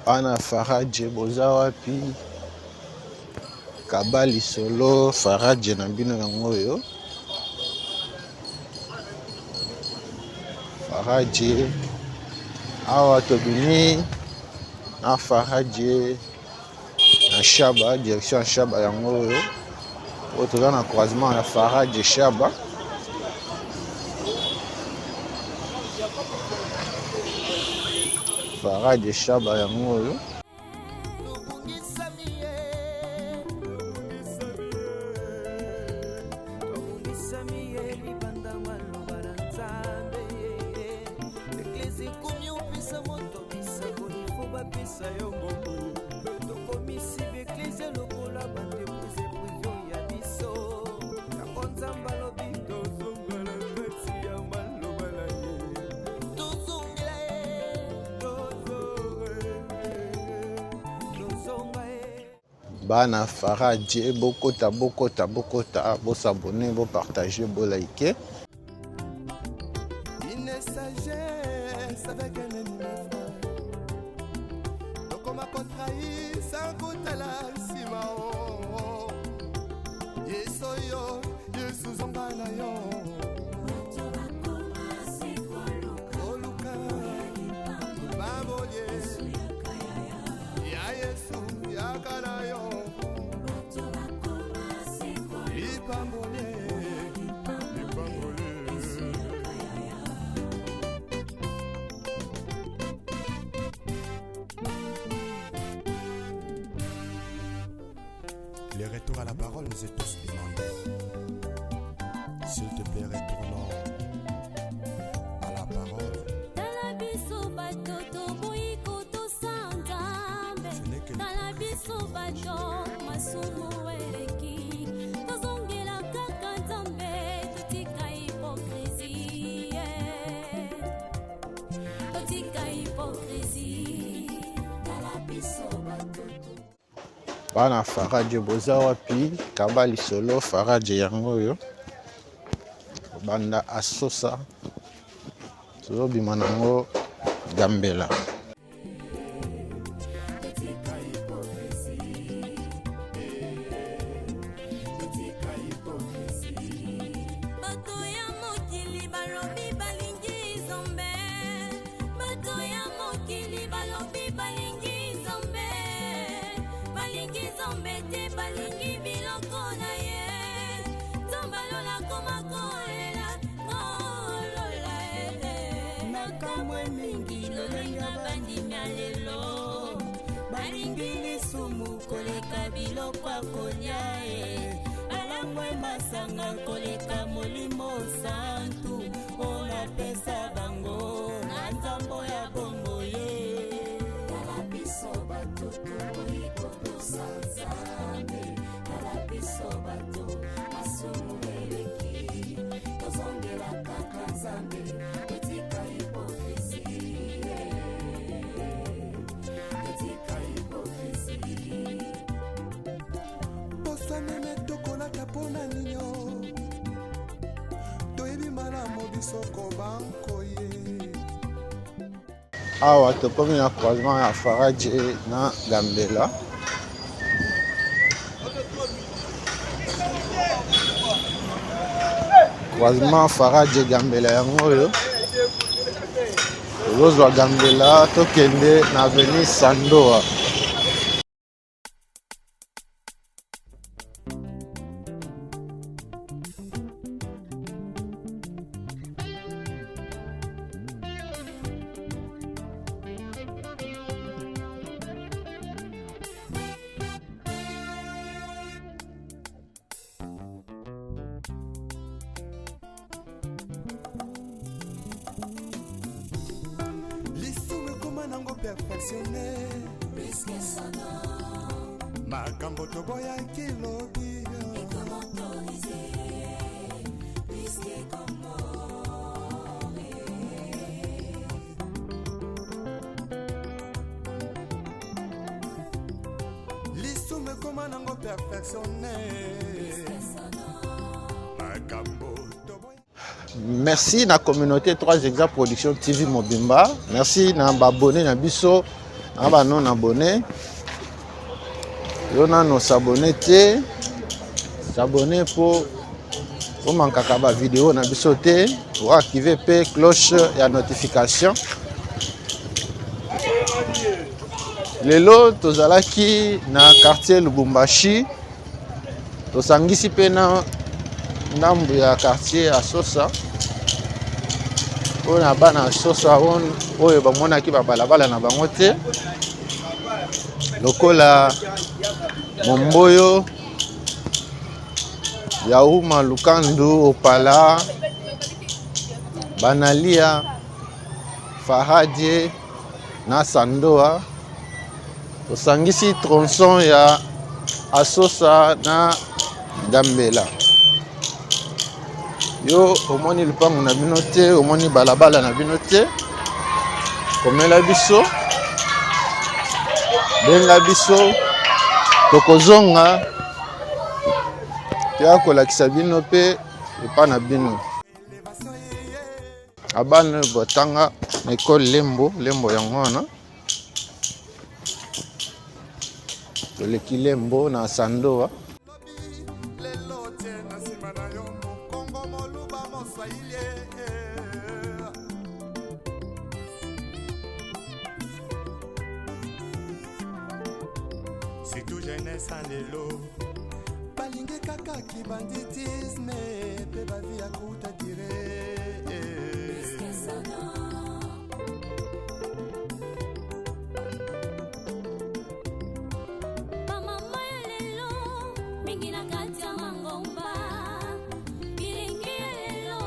Ana Faradje, boza wapi? Kaba lisolo Faradje na bino yango oyo. Faradje awa tobimi na Faradje na Shaba, direction ya Shaba yango oyo. Oyo toza na croisement ya Faradje Shaba. Faradje Shaba yango oyo. Bana Faradje, bokota, bokota, bokota, bosabone, bopartage, bolike. Une sagesse avec un ennemi, mon frère. Tokoma kotrahir sans kotala nsima o. Yesu yo, Yesu zonga na yo. Koluka babolie ya Yesu yaka na yo. Lipambolie, lipambolie. Le retour à la parole nous est tous demandé. S'il te plaît, retournons à la parole. Tala biso bato toboyi kotosa Nzambe. Ce n'est que Tala biso bato masumu eleki, tozongela kaka Nzambe, totika hypocrisie, totika hypocrisie. Tala biso bato. Bana Faradje, boza wapi? Kaba lisolo Faradje yango oyo. Banda asosa tozobima nango Gambela. Bato ya mokili balobi balingi Nzambe, bato ya mokili balobi balingi Nzambe, balingi Nzambe te, balingi biloko na ye. Nzambe alola koma kolela kolola e. Nakamwe mingi lolenga bandimi ya lelo, balingi lisumu koleka biloko ya kolia e, balangwe masanga koleka molimo santu oyo napesa bango na nzambo ya bombo ye. Tala biso bato toboyi kotosa Nzambe, tala biso bato masumu eleki, tozongela kaka Nzambe, totika hypocrisie, totika hypocrisie. Poso meme tokolata mpona ninyo, toyebi malamu biso kobankoye. Awa tokomi na croisement ya Faradje na Gambela. Croisement Faradje Gambela yango oyo. Tozozwa Gambela tokende na avenue Sandoa. perfectionne makambo toboyaki lobi. Lisumu ekoma nango perfectionne makambo. Merci na communauté 3 Exa Production TV Mobimba. Merci na ba abonné na biso, na ba non abonné. Yo nano s'abonner te. S'abonner po omankaka ba vidéo na biso te, o activer pe cloche ya notification. Lelo tozalaki na quartier Lubumbashi, tosangisi pe na ndambu ya quartier ya Sosa oyo na bana ya Sosa oyo bamonaki ba balabala na bango te, lokola Momboyo, Yauma, Lukandu, Opala, Banalia, Faradie na Sandoa. Tosangisi tronçon ya Asosa na Gambela. Yo omoni lupango na bino te, omoni balabala na bino te, komela biso, benga biso, tokozonga toya kolakisa bino pe epa na bino. Abana batanga na école Lembo, Lembo yango wana. Toleki Lembo na Sandoa. Surtout jeunesse en lelo balingi kaka kibanditisme pe bavi ya kuta dire. Bamama ya lelo mingi na kati ya mangomba, bilenge ya lelo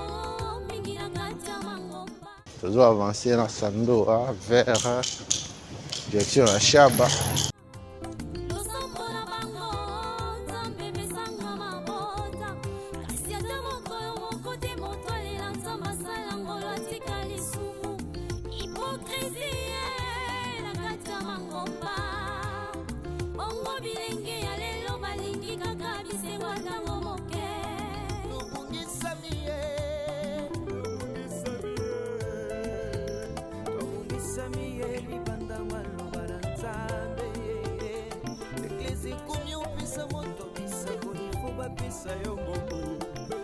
mingi na kati ya mangomba. Tozo avancer na Sandoa vers direction ya Shaba. Losambo na bango Nzambe epesanga mabota, kasi ata mokolo moko te moto alela Nzambe asala ngolu atika lisumu. Hypocrisie na kati ya mangomba, bongo bilenge ya lelo balingi kaka bisengo ya ntango moke. Tobungisami ye, tobungisami ye libanda maloba na Nzambe. Eglise ekomi opesa moto bisakoli fo bapesa yo mbongo.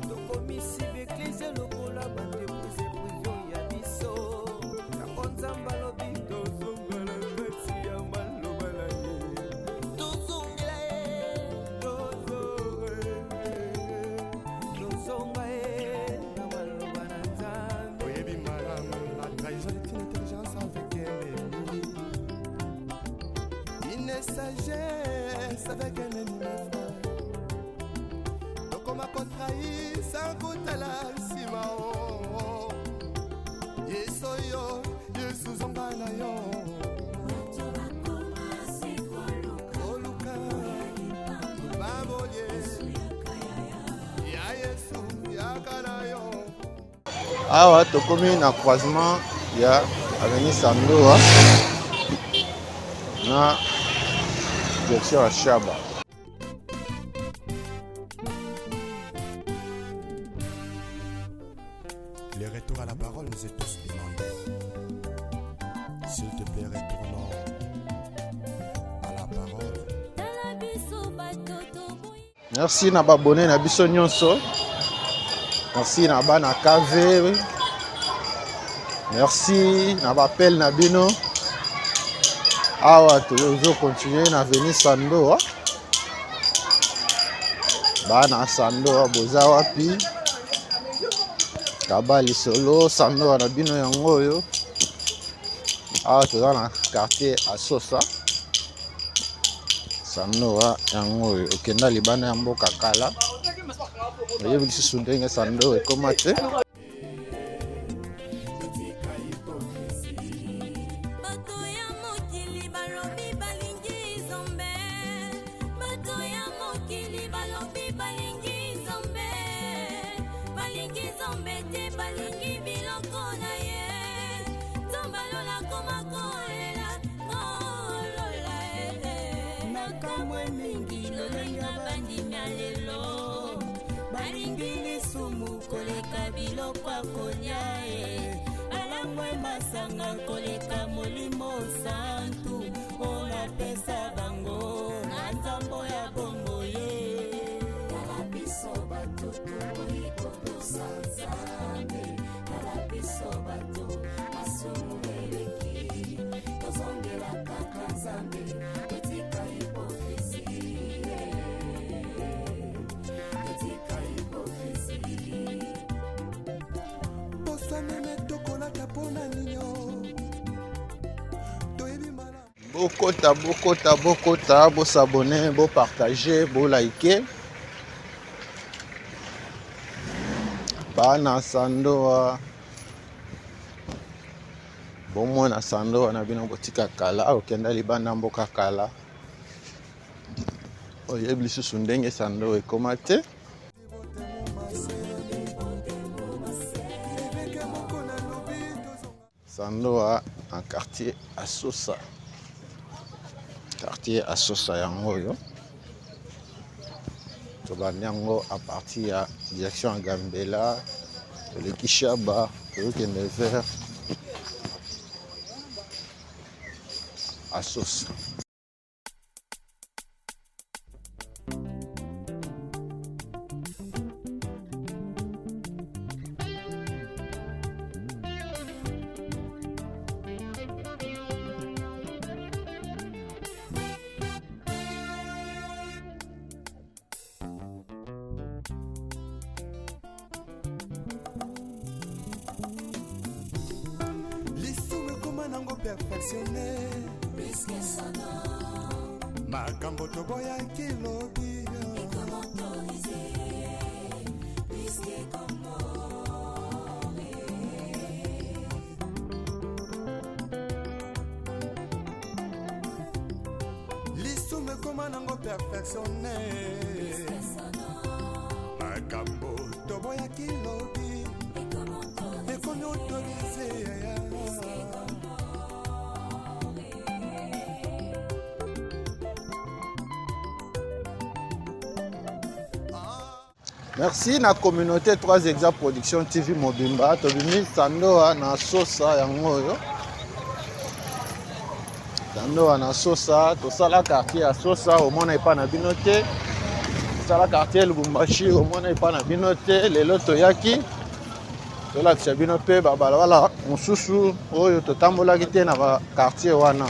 Tokomisi baeglise lokola baentreprise prive ya biso. Yango Nzambe alobi tozongela kati ya maloba na ye, tozongela ye, tozonga ye na maloba na Nzambe. Oyebi malamu, la trahison est une intelligence avec un ennemi, une sagesse avec un ennemi, mes frères. Tokoma kotrahir sans kotala nsima. O Yesu oyo, Yesu zonga na yo, oluka babolie ya Yesu, yaka na yo. Awa tokomi na croisement ya avenue Sandoa na direction ya Shaba. Le retour à la parole nous est tous demandé. S'il te plaît, retournons à la parole. Tala biso bato toboyi. Merci na babone na biso nyonso. Merci na bana KV. Merci na bapel na bino. Awa tozo continuer na avenue Sandoa. Bana Sandoa boza wapi? Kaba lisolo Sandoa na bino yango oyo. Awa toza na quartier Asosa. Sandoa yango oyo okenda libanda ya mboka kala. Oyebi lisusu ndenge Sandoa ekoma te. Bato ya Balingi Nzambe te, balingi biloko na ye. Nzambe alola koma kolela, kolola eh. Nakamwe mingi lolenge bandimi ya lelo balingi lisumu koleka biloko ya kolia e balangwe masanga koleka molimo santu oyo napesa bango na nzambo ya bombo ye. Tala biso bato toboyi kotosa Nzambe, tala biso bato masumu eleki, tozongela kaka Nzambe, totika hypocrisie, totika hypocrisie. Poso meme tokolata mpona ninio toyebi malamu. Bokota, bokota, bokota, bosabone, bopartage, bolike. Bana Sandoa, bomona Sandoa na bino botika kala, okenda libanda mboka kala, oyebi lisusu ndenge Sandoa ekoma te. Sandoa na quartier Asosa, quartier Asosa yango oyo tobandi yango à partir ya direction ya Gambela, toleki Shaba, tozokende vers Asosa. Lisumu ekoma nango perfectionne, makambo toboyaki lobi. Lisumu ekoma nango perfectionne, makambo toboyaki lobi ekomi autorise. Merci na communauté 3 Exa Production TV mobimba. Tobimi Sandoa na Sosa yango oyo. Sandoa na Sosa, tosala quartier ya Sosa, omona epa na bino te. Tosala quartier Lubumbashi, omona epa na bino te. Lelo toyaki tolakisa bino mpe babalabala mosusu oyo totambolaki te na ba quartier wana.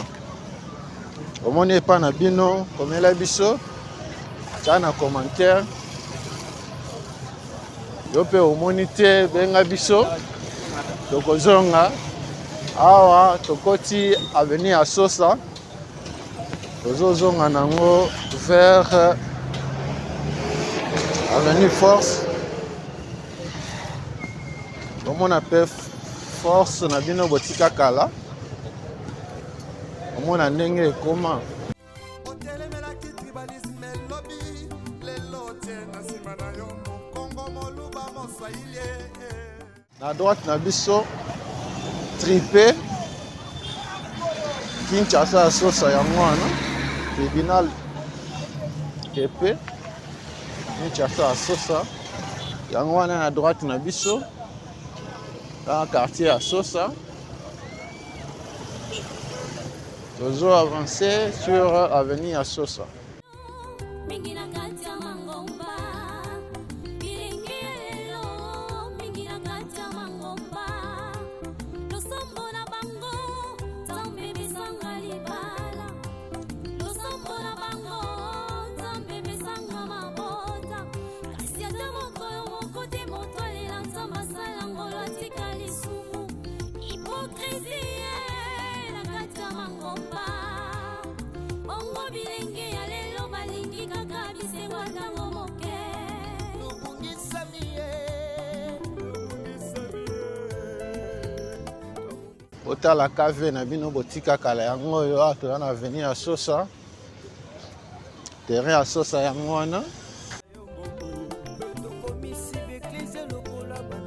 Omoni epa na bino, komela biso, tia na commentaire. Yo mpe omoni te, benga biso, tokozonga awa. Tokoti avenue ya Sosa, tozozonga nango vers avenue Force. Omona mpe Force na bino botika kala, omona ndenge ekoma. Otelemelaki tribalisme lobi, lelo tie na nsima na yo mokongo, moluba, moswahili. Na droite na biso tripe Kinshasa ya Sosa yango wana, tribunal TP Kinshasa ya Sosa yango wana na droite na biso, na quartier ya Sosa. Tozo avancer sur avenue ya Sosa. Mingi na kati ya mangomba, bilingi ya lelo mingi na kati ya mangomba, losambo na bango Nzambe besanga libala, losambo na bango Nzambe besanga mabota, kasi ata mokolo moko te moto alela Nzambe asala ngolo atika lisumu. Hypocrisie na kati ya mangomba, bongo bilenge ya lelo balingi kaka bisengo ntango moke. Tobungisami ye. Botala KV na bino botika kala yango oyo. Awa toza na avenue ya Sosa, terrain ya Sosa yango wana. Tokomisi beklezia lokola ba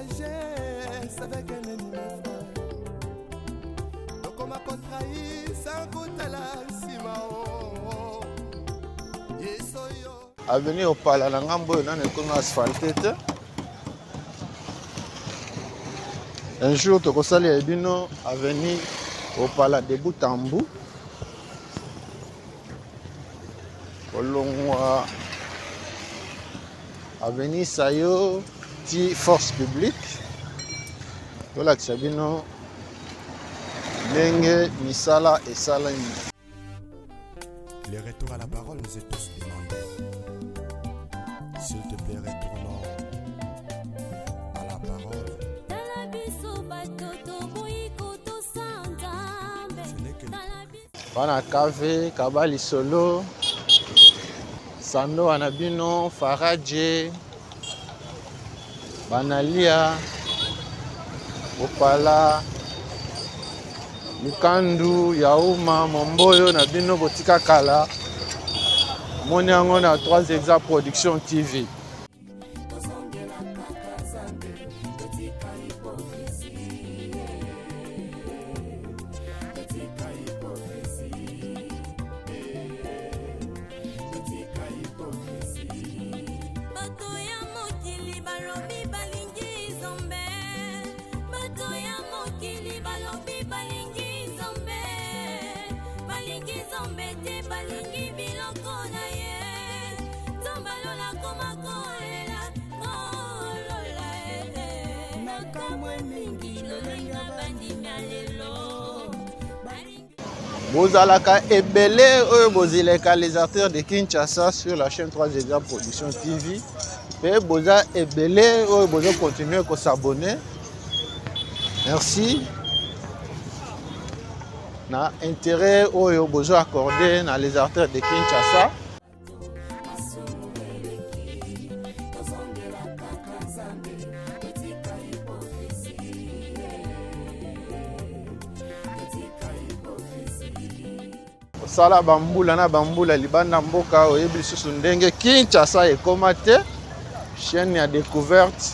sagesse avec un ennemi frère. Tokoma kotrahir sans kotala nsima o yeso yo. Avenue Opala na ngambo oyo nano ekomi asphalte te. Un jour tokosalela bino avenue Opala de bout en bout. Kolongwa avenue Sayo ti force publique, tolakisa bino ndenge misala esalemi. Le retour à la parole nous est tous demandé. S'il te plaît, retournons à la parole. Tala biso bato toboyi kotosa Nzambe. Ce n'est que Tala biso Bana kave kaba lisolo sando wana bino faraje banalia bopala lukandu yauma momboyo na bino botika kala moni yango na 3 Exa Production TV. Tozongela kaka Nzambe, totika hypocrisie, totika hypocrisie, totika hypocrisie. Bato ya mokili balobi balingi Nzambe, bato ya mokili balobi balingi Nzambe, balingi Nzambe te, balingi biloko na ye. Nzambe alola koma kolela, kolola, eh, eh. Nakamwe mingi lolenge bandimi ya lelo. Bozalaka ebele oyo bozileka les artères de Kinshasa sur la chaîne 3 Exa Production TV. Pe boza ebele oyo bozo continuer ko s'abonner. Merci na intérêt oyo bozo accorder na les artères de Kinshasa. Osala bambula na bambula libanda mboka, oyebi lisusu ndenge Kinshasa ekoma te, chaîne ya découverte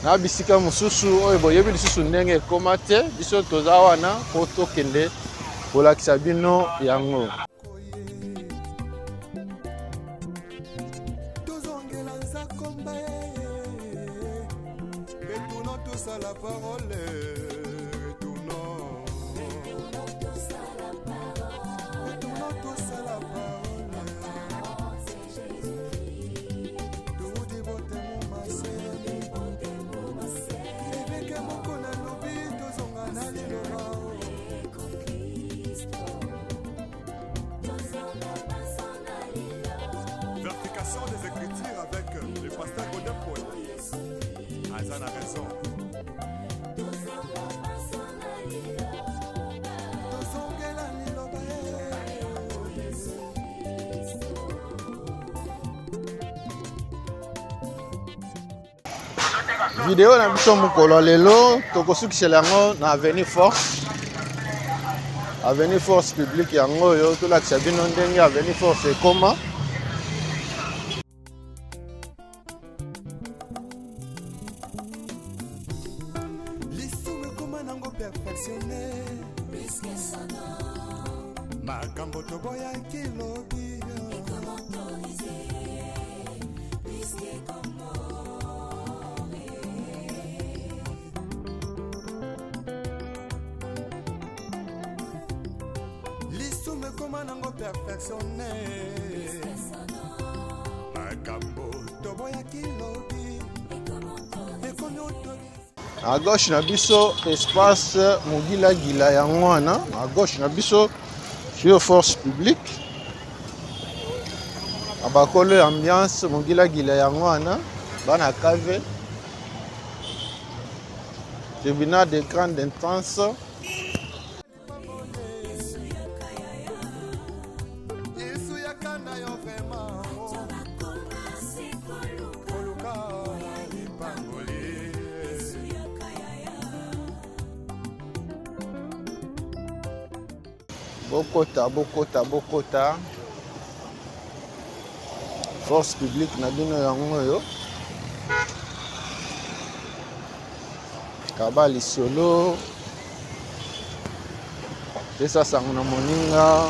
na bisika mosusu oyo boyebi lisusu ndenge ekoma te, biso toza wana po tokende kolakisa bino yango. Tozongela nzakomba, retournons tous à la parole, retournons. Retournons tous à la parole. Toudi botemu masele. Ebeke moko nalobi, tozonga na liloba. Vérification des Écritures avec le pasteur Godin Paul. Azan a raison. Tozongela liloba. Video na biso mokolo ya lelo tokosukisela yango na Avenue Force. Avenue Force publique yango oyo tolakisa bino ndenge Avenue Force ekoma. Lisumu ekoma nango perfectionné, makambo toboyaki lobi. Lisumu ekoma nango perfectionné, makambo toboyaki lobi ekomi autorisé. À gauche na biso espace Mogilagila yango wana, à gauche na biso sur force publique. Na bakolo ya ambiance Mogilagila yango wana, bana cave. Tribunal de grande instance. Yesu yaka na yo vraiment. Koluka lipamboli. Bokota, bokota, bokota. Force publique na bino yango oyo. Kaba lisolo, pesa sango na moninga.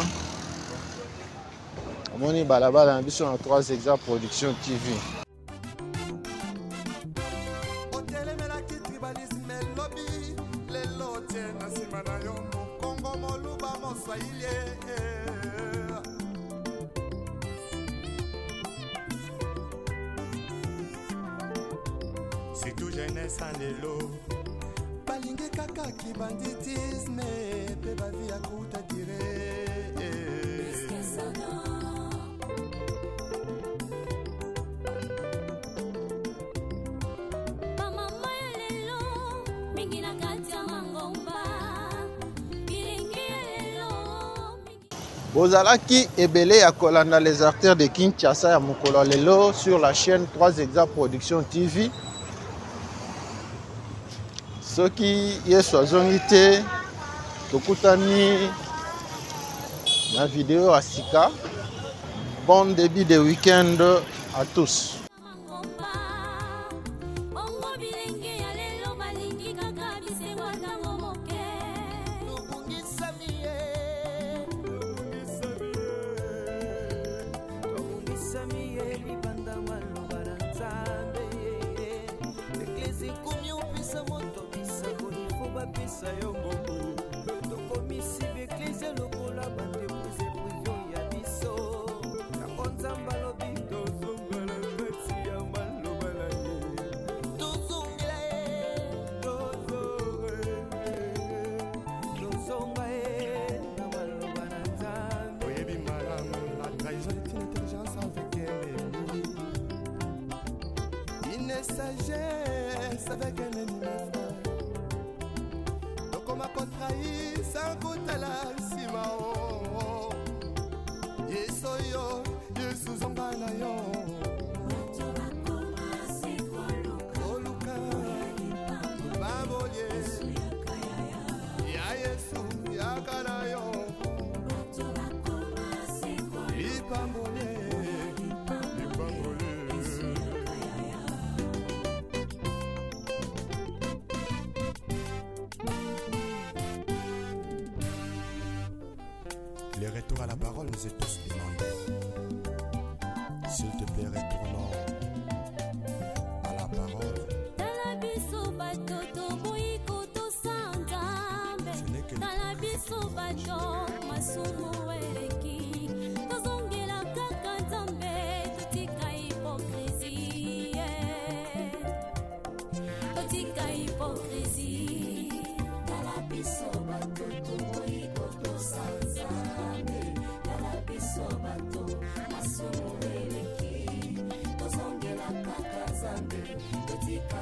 Omoni balabala na biso na 3 Exa Production TV. Otelemelaki tribalisme lobi, lelo otie na nsima na yo mokongo, moluba, moswahili. Surtout jeunesse ya lelo balingi kaka kibanditisme mpe bavi ya kuta dire. Bamama ya lelo mingi na kati ya mangomba, bilingi ya lelo mingi. Bozalaki ebele ya kolanda les artères de Kinshasa ya mokolo ya lelo sur la chaîne 3 Exa Production TV. Soki Yesu azongi te, tokutani na video ya sika. Bon début de week-end à tous. Mangomba bongo bilenge ya lelo balingi kaka bisengo ntango moke. Tobungisami ye, tobungisami ye libanda maloba na Nzambe. Eklesi ekomi opesa moto bisakoli fo bapesa yo mbongo. Tokomisi baeklezia lokola baentreprise prive ya biso. Yango Nzambe alobi tozongela kati ya maloba na ye, tozongela ye, tozonga ye na maloba na Nzambe. Oyebi malamu, la trahison est une intelligence avec un ennemi, une sagesse avec un ennemi, mes frères. Tokoma kotrahir sans kotala nsima o. Yesu oyo, Yesu zonga na yo. Koluka babolie ya Yesu, yaka na yo lipambolie, lipambolie. Le retour à la parole nous est tous demandé. S'il te plaît, retournons à la parole. Tala biso bato toboyi kotosa Nzambe. Ce n'est que Tala biso bato masumu eleki, tozongela kaka Nzambe, totika hypocrisie, totika hypocrisie. Tala biso bato toboyi kotosa Nzambe. Tala biso bato masumu eleki, tozongela kaka Nzambe, totika.